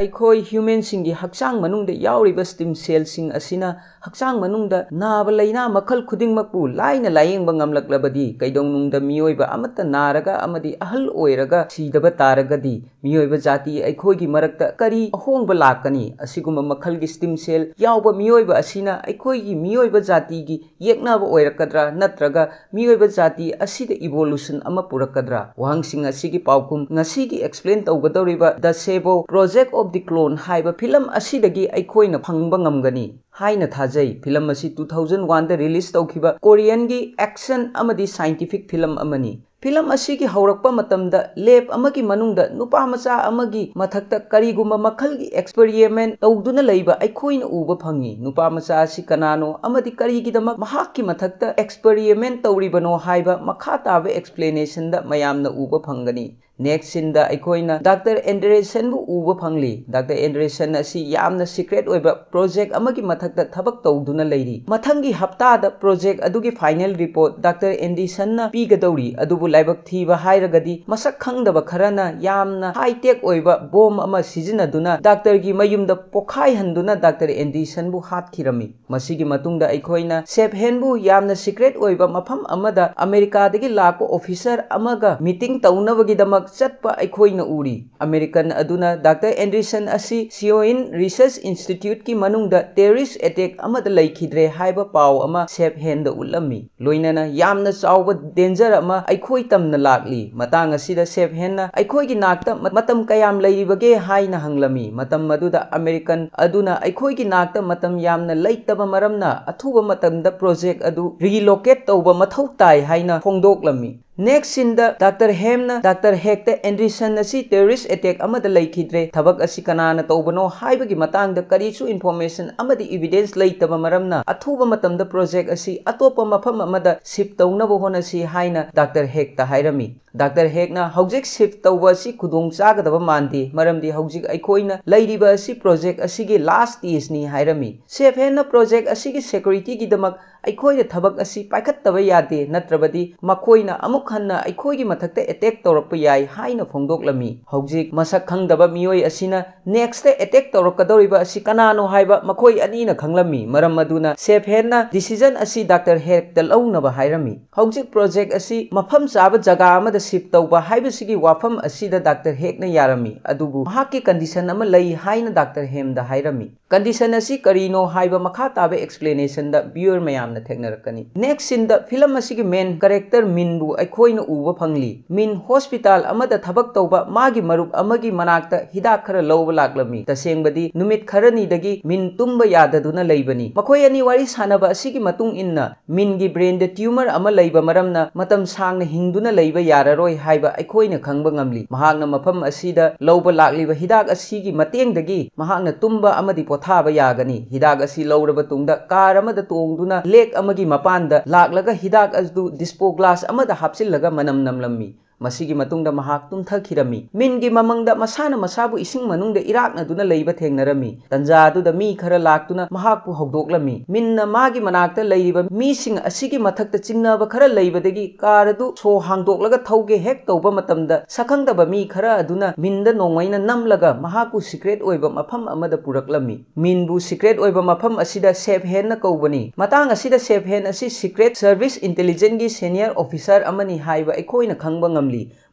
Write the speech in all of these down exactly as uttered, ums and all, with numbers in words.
ꯑꯩꯈꯣꯏ ꯍ꯭ꯌꯨꯃꯦꯟꯁꯤꯡꯒꯤ ꯍꯛꯆꯥꯡ ꯃꯅꯨꯡꯗ ꯌꯥꯎꯔꯤꯕ ꯁ꯭ꯇꯤꯝ ꯁꯦꯜꯁꯤꯡ ꯑꯁꯤꯅ ꯍꯛꯆꯥꯡ ꯃꯅꯨꯡꯗ ꯅꯥꯕ ꯂꯥꯏꯅꯥ ꯃꯈꯜ ꯈꯨꯗꯤꯡꯃꯛꯄꯨ ꯂꯥꯏꯅ ꯂꯥꯌꯦꯡꯕ ꯉꯝꯂꯛꯂꯕꯗꯤ, ꯀꯩꯗꯧꯅꯨꯡꯗ ꯃꯤꯑꯣꯏꯕ ꯑꯃꯠꯇ ꯅꯥꯔꯒ ꯑꯃꯗꯤ ꯑꯍꯜ ꯑꯣꯏꯔꯒ ꯁꯤꯗꯕ ꯇꯥꯔꯒꯗꯤ, ꯃꯤꯑꯣꯏꯕ ꯖꯥꯇꯤ ꯑꯩꯈꯣꯏꯒꯤ ꯃꯔꯛꯇ ꯀꯔꯤ ꯑꯍꯣꯡꯕ ꯂꯥꯛꯀꯅꯤ? ꯑꯁꯤꯒꯨꯝꯕ ꯃꯈꯜꯒꯤ ꯁ꯭ꯇꯤꯝ ꯁꯦꯜ ꯌꯥꯎꯕ ꯃꯤꯑꯣꯏꯕ ꯑꯁꯤꯅ ꯑꯩꯈꯣꯏꯒꯤ ꯃꯤꯑꯣꯏꯕ ꯖꯥꯇꯤꯒꯤ ꯌꯦꯛꯅꯕ ꯑꯣꯏꯔꯛꯀꯗ꯭ꯔꯥ, ꯅꯠꯇ꯭ꯔꯒ ꯃꯤꯑꯣꯏꯕ ꯖꯥꯇꯤ ꯑꯁꯤꯗ ꯏꯚꯣꯂꯨꯁꯟ ꯑꯃ ꯄꯨꯔꯛꯀꯗ꯭ꯔꯥ? ꯋꯥꯍꯪꯁꯤꯡ ꯑꯁꯤꯒꯤ ꯄꯥꯎꯈꯨꯝ ꯉꯁꯤꯒꯤ ꯑꯦꯛꯁꯄ꯭ꯂꯦꯟ ꯇꯧꯒꯗꯧꯔꯤꯕ ꯗ ꯁꯦꯕꯣ ꯄ꯭ꯔꯣꯖꯦꯛ ꯑꯣꯐ ꯗꯤ ꯀ꯭ꯂꯣꯟ ꯍꯥꯏꯕ ꯐꯤꯂꯝ ꯑꯁꯤꯗꯒꯤ ꯑꯩꯈꯣꯏꯅ ꯐꯪꯕ ꯉꯝꯒꯅꯤ ꯍꯥꯏꯅ ꯊꯥꯖꯩ꯫ ꯐꯤꯂꯝ ꯑꯁꯤ ꯇꯨ ꯊꯥꯎꯖꯟ ꯋꯥꯟꯗ ꯔꯤꯂꯤꯁ ꯇꯧꯈꯤꯕ ꯀꯣꯔꯤꯌꯟꯒꯤ ꯑꯦꯛꯁꯟ ꯑꯃꯗꯤ ꯁꯥꯏꯟꯇꯤꯐꯤꯛ ꯐꯤꯂꯝ ꯑꯃꯅꯤ꯫ ꯐꯤꯂꯝ ꯑꯁꯤꯒꯤ ꯍꯧꯔꯛꯄ ꯃꯇꯝꯗ ꯂꯦꯞ ꯑꯃꯒꯤ ꯃꯅꯨꯡꯗ ꯅꯨꯄꯥ ꯃꯆꯥ ꯑꯃꯒꯤ ꯃꯊꯛꯇ ꯀꯔꯤꯒꯨꯝꯕ ꯃꯈꯜꯒꯤ ꯑꯦꯛꯁꯄꯔꯤꯃꯦꯟ ꯇꯧꯗꯨꯅ ꯂꯩꯕ ꯑꯩꯈꯣꯏꯅ ꯎꯕ ꯐꯪꯉꯤ꯫ ꯅꯨꯄꯥ ꯃꯆꯥ ꯑꯁꯤ ꯀꯅꯥꯅꯣ ꯑꯃꯗꯤ ꯀꯔꯤꯒꯤꯗꯃꯛ ꯃꯍꯥꯛꯀꯤ ꯃꯊꯛꯇ ꯑꯦꯛꯁꯄꯔꯤꯃꯦꯟ ꯇꯧꯔꯤꯕꯅꯣ ꯍꯥꯏꯕ ꯃꯈꯥ ꯇꯥꯕ ꯑꯦꯛꯁꯄ꯭ꯂꯦꯅꯦꯁꯟꯗ ꯃꯌꯥꯝꯅ ꯎꯕ ꯐꯪꯒꯅꯤ꯫ ꯅꯦꯛꯁ ꯁꯤꯟꯗ ꯑꯩꯈꯣꯏꯅ ꯗꯥꯛꯇꯔ ꯑꯦꯟꯗꯔꯦꯁꯟꯕꯨ ꯎꯕ ꯐꯪꯂꯤ꯫ ꯗꯥꯛꯇꯔ ꯑꯦꯟꯗꯔꯦꯁꯟ ꯑꯁꯤ ꯌꯥꯝꯅ ꯁꯤꯀ꯭ꯔꯦꯠ ꯑꯣꯏꯕ ꯄ꯭ꯔꯣꯖꯦꯛ ꯑꯃꯒꯤ ꯃꯊꯛꯇ ꯊꯕꯛ ꯇꯧꯗꯨꯅ ꯂꯩꯔꯤ꯫ ꯃꯊꯪꯒꯤ ꯍꯞꯇꯥꯗ ꯄ꯭ꯔꯣꯖꯦꯛ ꯑꯗꯨꯒꯤ ꯐꯥꯏꯅꯦꯜ ꯔꯤꯄꯣꯔꯠ ꯗꯥꯛꯇꯔ ꯑꯦꯟꯗꯤꯁꯟꯅ ꯄꯤꯒꯗꯧꯔꯤ, ꯑꯗꯨꯕꯨ ꯂꯥꯏꯕꯛ ꯊꯤꯕ ꯍꯥꯏꯔꯒꯗꯤ ꯃꯁꯛ ꯈꯪꯗꯕ ꯈꯔꯅ ꯌꯥꯝꯅ ꯍꯥꯏ ꯇꯦꯛ ꯑꯣꯏꯕ ꯕꯣꯝ ꯑꯃ ꯁꯤꯖꯤꯟꯅꯗꯨꯅ ꯗꯥꯛꯇꯔꯒꯤ ꯃꯌꯨꯝꯗ ꯄꯣꯈꯥꯏꯍꯟꯗꯨꯅ ꯗꯥꯛꯇꯔ ꯑꯦꯟꯗꯤꯁꯟꯕꯨ ꯍꯥꯠꯈꯤꯔꯝꯃꯤ꯫ ꯃꯁꯤꯒꯤ ꯃꯇꯨꯡꯗ ꯑꯩꯈꯣꯏꯅ ꯁꯦꯞ ꯍꯦꯟꯕꯨ ꯌꯥꯝꯅ ꯁꯤꯀ꯭ꯔꯦꯠ ꯑꯣꯏꯕ ꯃꯐꯝ ꯑꯃꯗ ꯑꯃꯦꯔꯤꯀꯥꯗꯒꯤ ꯂꯥꯛꯄ ꯑꯣꯐꯤꯁꯔ ꯑꯃꯒ ꯃꯤꯇꯤꯡ ꯇꯧꯅꯕꯒꯤꯗꯃꯛ ꯆꯠꯄ ꯑꯩꯈꯣꯏꯅ ꯎꯔꯤ꯫ ꯑꯃꯦꯔꯤꯀꯟ ꯑꯗꯨꯅ ꯗꯥꯛꯇꯔ ꯑꯦꯟꯗꯔꯁꯟ ꯑꯁꯤ ꯁꯤꯑꯣꯏꯟ ꯔꯤꯁꯔꯆ ꯏꯟꯁꯇꯤꯇ꯭ꯌꯨꯠꯀꯤ ꯃꯅꯨꯡꯗ ꯇꯦꯔꯣꯔꯤꯁ ꯑꯦꯇꯦꯛ ꯑꯃꯗ ꯂꯩꯈꯤꯗ꯭ꯔꯦ ꯍꯥꯏꯕ ꯄꯥꯎ ꯑꯃ ꯁꯦꯞ ꯍꯦꯟꯗ ꯎꯠꯂꯝꯃꯤ꯫ ꯂꯣꯏꯅꯅ ꯌꯥꯝꯅ ꯆꯥꯎꯕ ꯗꯦꯟꯖꯔ ꯑꯃ ꯑꯩꯈꯣꯏ ꯇꯝꯅ ꯂꯥꯛꯂꯤ꯫ ꯃꯇꯥꯡ ꯑꯁꯤꯗ ꯁꯦꯞ ꯍꯦꯟꯅ ꯑꯩꯈꯣꯏꯒꯤ ꯅꯥꯛꯇ ꯃ-, ꯃꯇꯝ ꯀꯌꯥꯝ ꯂꯩꯔꯤꯕꯒꯦ ꯍꯥꯏꯅ ꯍꯪꯂꯝꯃꯤ꯫ ꯃꯇꯝ ꯑꯗꯨꯗ ꯑꯃꯦꯔꯤꯀꯟ ꯑꯗꯨꯅ ꯑꯩꯈꯣꯏꯒꯤ ꯅꯥꯛꯇ ꯃꯇꯝ ꯌꯥꯝꯅ ꯂꯩꯇꯕ ꯃꯔꯝꯅ ꯑꯊꯨꯕ ꯃꯇꯝꯗ ꯄ꯭ꯔꯣꯖꯦꯛ ꯑꯗꯨ ꯔꯤꯂꯣꯀꯦꯠ ꯇꯧꯕ ꯃꯊꯧ ꯇꯥꯏ ꯍꯥꯏꯅ ꯐꯣꯡꯗꯣꯛꯂꯝꯃꯤ꯫ ꯅꯦꯛꯁ ꯁꯤꯟꯗ ꯗꯥꯛꯇꯔ ꯍꯦꯝꯅ ꯗꯥꯛꯇꯔ ꯍꯦꯛꯇ ꯑꯦꯟꯗꯔꯁꯟ ꯑꯁꯤ ꯇꯦꯔꯣꯔꯤꯁ ꯑꯦꯇꯦꯛ ꯑꯃꯗ ꯂꯩꯈꯤꯗ꯭ꯔꯦ, ꯊꯕꯛ ꯑꯁꯤ ꯀꯅꯥꯅ ꯇꯧꯕꯅꯣ ꯍꯥꯏꯕꯒꯤ ꯃꯇꯥꯡꯗ ꯀꯔꯤꯁꯨ ꯏꯟꯐꯣꯔꯃꯦꯁꯟ ꯑꯃꯗꯤ ꯏꯕꯤꯗꯦꯟꯁ ꯂꯩꯇꯕ ꯃꯔꯝꯅ ꯑꯊꯨꯕ ꯃꯇꯝꯗ ꯄ꯭ꯔꯣꯖꯦꯛ ꯑꯁꯤ ꯑꯇꯣꯞꯄ ꯃꯐꯝ ꯑꯃꯗ ꯁꯤꯞ ꯇꯧꯅꯕ ꯍꯣꯠꯅꯁꯤ ꯍꯥꯏꯅ ꯗꯥꯛꯇꯔ ꯍꯦꯛꯇ ꯍꯥꯏꯔꯝꯃꯤ꯫ ꯗꯥꯛꯇꯔ ꯍꯦꯛꯅ ꯍꯧꯖꯤꯛ ꯁꯤꯞ ꯇꯧꯕ ꯑꯁꯤ ꯈꯨꯗꯣꯡ ꯆꯥꯒꯗꯕ ꯃꯥꯟꯗꯦ, ꯃꯔꯝꯗꯤ ꯍꯧꯖꯤꯛ ꯑꯩꯈꯣꯏꯅ ꯂꯩꯔꯤꯕ ꯑꯁꯤ ꯄ꯭ꯔꯣꯖꯦꯛ ꯑꯁꯤꯒꯤ ꯂꯥꯁ ꯁ꯭ꯇꯦꯖꯅꯤ ꯍꯥꯏꯔꯝꯃꯤ꯫ ꯁꯦꯞ ꯍꯦꯟꯅ ꯄ꯭ꯔꯣꯖꯦꯛ ꯑꯁꯤꯒꯤ ꯁꯦꯀ꯭ꯌꯨꯔꯤꯇꯤꯒꯤꯗꯃꯛ ꯑꯩꯈꯣꯏꯅ ꯊꯕꯛ ꯑꯁꯤ ꯄꯥꯏꯈꯠꯇꯕ ꯌꯥꯗꯦ, ꯅꯠꯇ꯭ꯔꯕꯗꯤ ꯃꯈꯣꯏꯅ ꯑꯃꯨꯛ ꯍꯟꯅ ꯑꯩꯈꯣꯏꯒꯤ ꯃꯊꯛꯇ attack ꯇꯧꯔꯛꯄ ꯌꯥꯏ ꯍꯥꯏꯅ ꯐꯣꯡꯗꯣꯛꯂꯝꯃꯤ꯫ ꯍꯧꯖꯤꯛ ꯃꯁꯛ ꯈꯪꯗꯕ ꯃꯤꯑꯣꯏ ꯑꯁꯤꯅ next attack ꯇꯧꯔꯛꯀꯗꯧꯔꯤꯕ ꯑꯁꯤ ꯀꯅꯥꯅꯣ ꯍꯥꯏꯕ ꯃꯈꯣꯏ ꯑꯅꯤꯅ ꯈꯪꯂꯝꯃꯤ꯫ ꯃꯔꯝ ꯑꯗꯨꯅ Chef Hen ꯅ decision ꯑꯁꯤ Doctor Heck ꯇ ꯂꯧꯅꯕ ꯍꯥꯏꯔꯝꯃꯤ꯫ ꯍꯧꯖꯤꯛ project ꯑꯁꯤ ꯃꯐꯝ ꯆꯥꯕ ꯖꯒꯥ ꯑꯃꯗ shift ꯇꯧꯕ ꯍꯥꯏꯕꯁꯤꯒꯤ ꯋꯥꯐꯝ ꯑꯁꯤꯗ Doctor Heck ꯅ ꯌꯥꯔꯝꯃꯤ, ꯑꯗꯨꯕꯨ ꯃꯍꯥꯛꯀꯤ condition ꯑꯃ ꯂꯩ ꯍꯥꯏꯅ Doctor Hem ꯗ ꯍꯥꯏꯔꯝꯃꯤ꯫ Condition ꯑꯁꯤ ꯀꯔꯤꯅꯣ ꯍꯥꯏꯕ ꯃꯈꯥ ꯇꯥꯕ explanation ꯗ viewer ꯃꯌꯥꯝꯅ ꯊꯦꯡꯅꯔꯛꯀꯅꯤ꯫ Next scene ꯗ film ꯑꯁꯤꯒꯤ main character ꯃꯤꯟꯕꯨ ꯑꯩꯈꯣꯏꯅ ꯎꯕ ꯐꯪꯂꯤ꯫ ꯃꯤꯟ hospital ꯑꯃꯗ ꯊꯕꯛ ꯇꯧꯕ ꯃꯥꯒꯤ ꯃꯔꯨꯞ ꯑꯃꯒꯤ ꯃꯅꯥꯛꯇ ꯍꯤꯗꯥꯛ ꯈꯔ ꯂꯧꯕ ꯂꯥꯛꯂꯝꯃꯤ꯫ ꯇꯁꯦꯡꯕꯗꯤ ꯅꯨꯃꯤꯠ ꯈꯔꯅꯤꯗꯒꯤ ꯃꯤꯟ ꯇꯨꯝꯕ ꯌꯥꯗꯗꯨꯅ ꯂꯩꯕꯅꯤ꯫ ꯃꯈꯣꯏ ꯑꯅꯤ ꯋꯥꯔꯤ ꯁꯥꯟꯅꯕ ꯑꯁꯤꯒꯤ ꯃꯇꯨꯡ ꯏꯟꯅ ꯃꯤꯟꯒꯤ brain ꯗ tumor ꯑꯃ ꯂꯩꯕ ꯃꯔꯝꯅ ꯃꯇꯝ ꯁꯥꯡꯅ ꯍꯤꯡꯗꯨꯅ ꯂꯩꯕ ꯌꯥꯔꯔꯣꯏ ꯍꯥꯏꯕ ꯑꯩꯈꯣꯏꯅ ꯈꯪꯕ ꯉꯝꯂꯤ꯫ ꯃꯍꯥꯛꯅ ꯃꯐꯝ ꯑꯁꯤꯗ ꯂꯧꯕ ꯂꯥꯛꯂꯤꯕ ꯍꯤꯗꯥꯛ ꯑꯁꯤꯒꯤ ꯃꯇꯦꯡꯗꯒꯤ ꯃꯍꯥꯛꯅ ꯇꯨꯝꯕ ꯑꯃꯗꯤ ꯄꯣꯊꯥꯕ ꯌꯥꯒꯅꯤ꯫ ꯍꯤꯗꯥꯛ ꯑꯁꯤ ꯂꯧꯔꯕ ꯇꯨꯡꯗ car ꯑꯃꯗ ꯇꯣꯡꯗꯨꯅ lake ꯑꯃꯒꯤ ꯃꯄꯥꯟꯗ ꯂꯥꯛꯂꯒ ꯍꯤꯗꯥꯛ ꯑꯗꯨ dispo glass ꯑꯃꯗ ꯍꯥꯞꯆꯤꯜꯂꯒ ꯃꯅꯝ ꯅꯝꯂꯝꯃꯤ꯫ ꯃꯁꯤꯒꯤ ꯃꯇꯨꯡꯗ ꯃꯍꯥꯛ ꯇꯨꯝꯊꯈꯤꯔꯝꯃꯤ꯫ ꯃꯤꯟꯒꯤ ꯃꯃꯪꯗ ꯃꯁꯥꯅ ꯃꯁꯥꯕꯨ ꯏꯁꯤꯡ ꯃꯅꯨꯡꯗ ꯏꯔꯥꯛꯅꯗꯨꯅ ꯂꯩꯕ ꯊꯦꯡꯅꯔꯝꯃꯤ꯫ ꯇꯟꯖꯥ ꯑꯗꯨꯗ ꯃꯤ ꯈꯔ ꯂꯥꯛꯇꯨꯅ ꯃꯍꯥꯛꯄꯨ ꯍꯧꯗꯣꯛꯂꯝꯃꯤ꯫ ꯃꯤꯟꯅ ꯃꯥꯒꯤ ꯃꯅꯥꯛꯇ ꯂꯩꯔꯤꯕ ꯃꯤꯁꯤꯡ ꯑꯁꯤꯒꯤ ꯃꯊꯛꯇ ꯆꯤꯡꯅꯕ ꯈꯔ ꯂꯩꯕꯗꯒꯤ car ꯑꯗꯨ ꯁꯣ ꯍꯥꯡꯗꯣꯛꯂꯒ ꯊꯧꯒꯦ ꯍꯦꯛ ꯇꯧꯕ ꯃꯇꯝꯗ ꯁꯛꯈꯪꯗꯕ ꯃꯤ ꯈꯔ ꯑꯗꯨꯅ ꯃꯤꯟꯗ ꯅꯣꯡꯃꯩꯅ ꯅꯝꯂꯒ ꯃꯍꯥꯛꯄꯨ secret ꯑꯣꯏꯕ ꯃꯐꯝ ꯑꯃꯗ ꯄꯨꯔꯛꯂꯝꯃꯤ꯫ ꯃꯤꯟꯕꯨ secret ꯑꯣꯏꯕ ꯃꯐꯝ ꯑꯁꯤꯗ Chef Hen ꯅ ꯀꯧꯕꯅꯤ꯫ ꯃꯇꯥꯡ ꯑꯁꯤꯗ Chef Hen ꯑꯁꯤ Secret Service Intelligence ꯀꯤ senior officer ꯑꯃꯅꯤ ꯍꯥꯏꯕ ꯑꯩꯈꯣꯏꯅ ꯈꯪꯕ ꯉꯝꯂꯤ꯫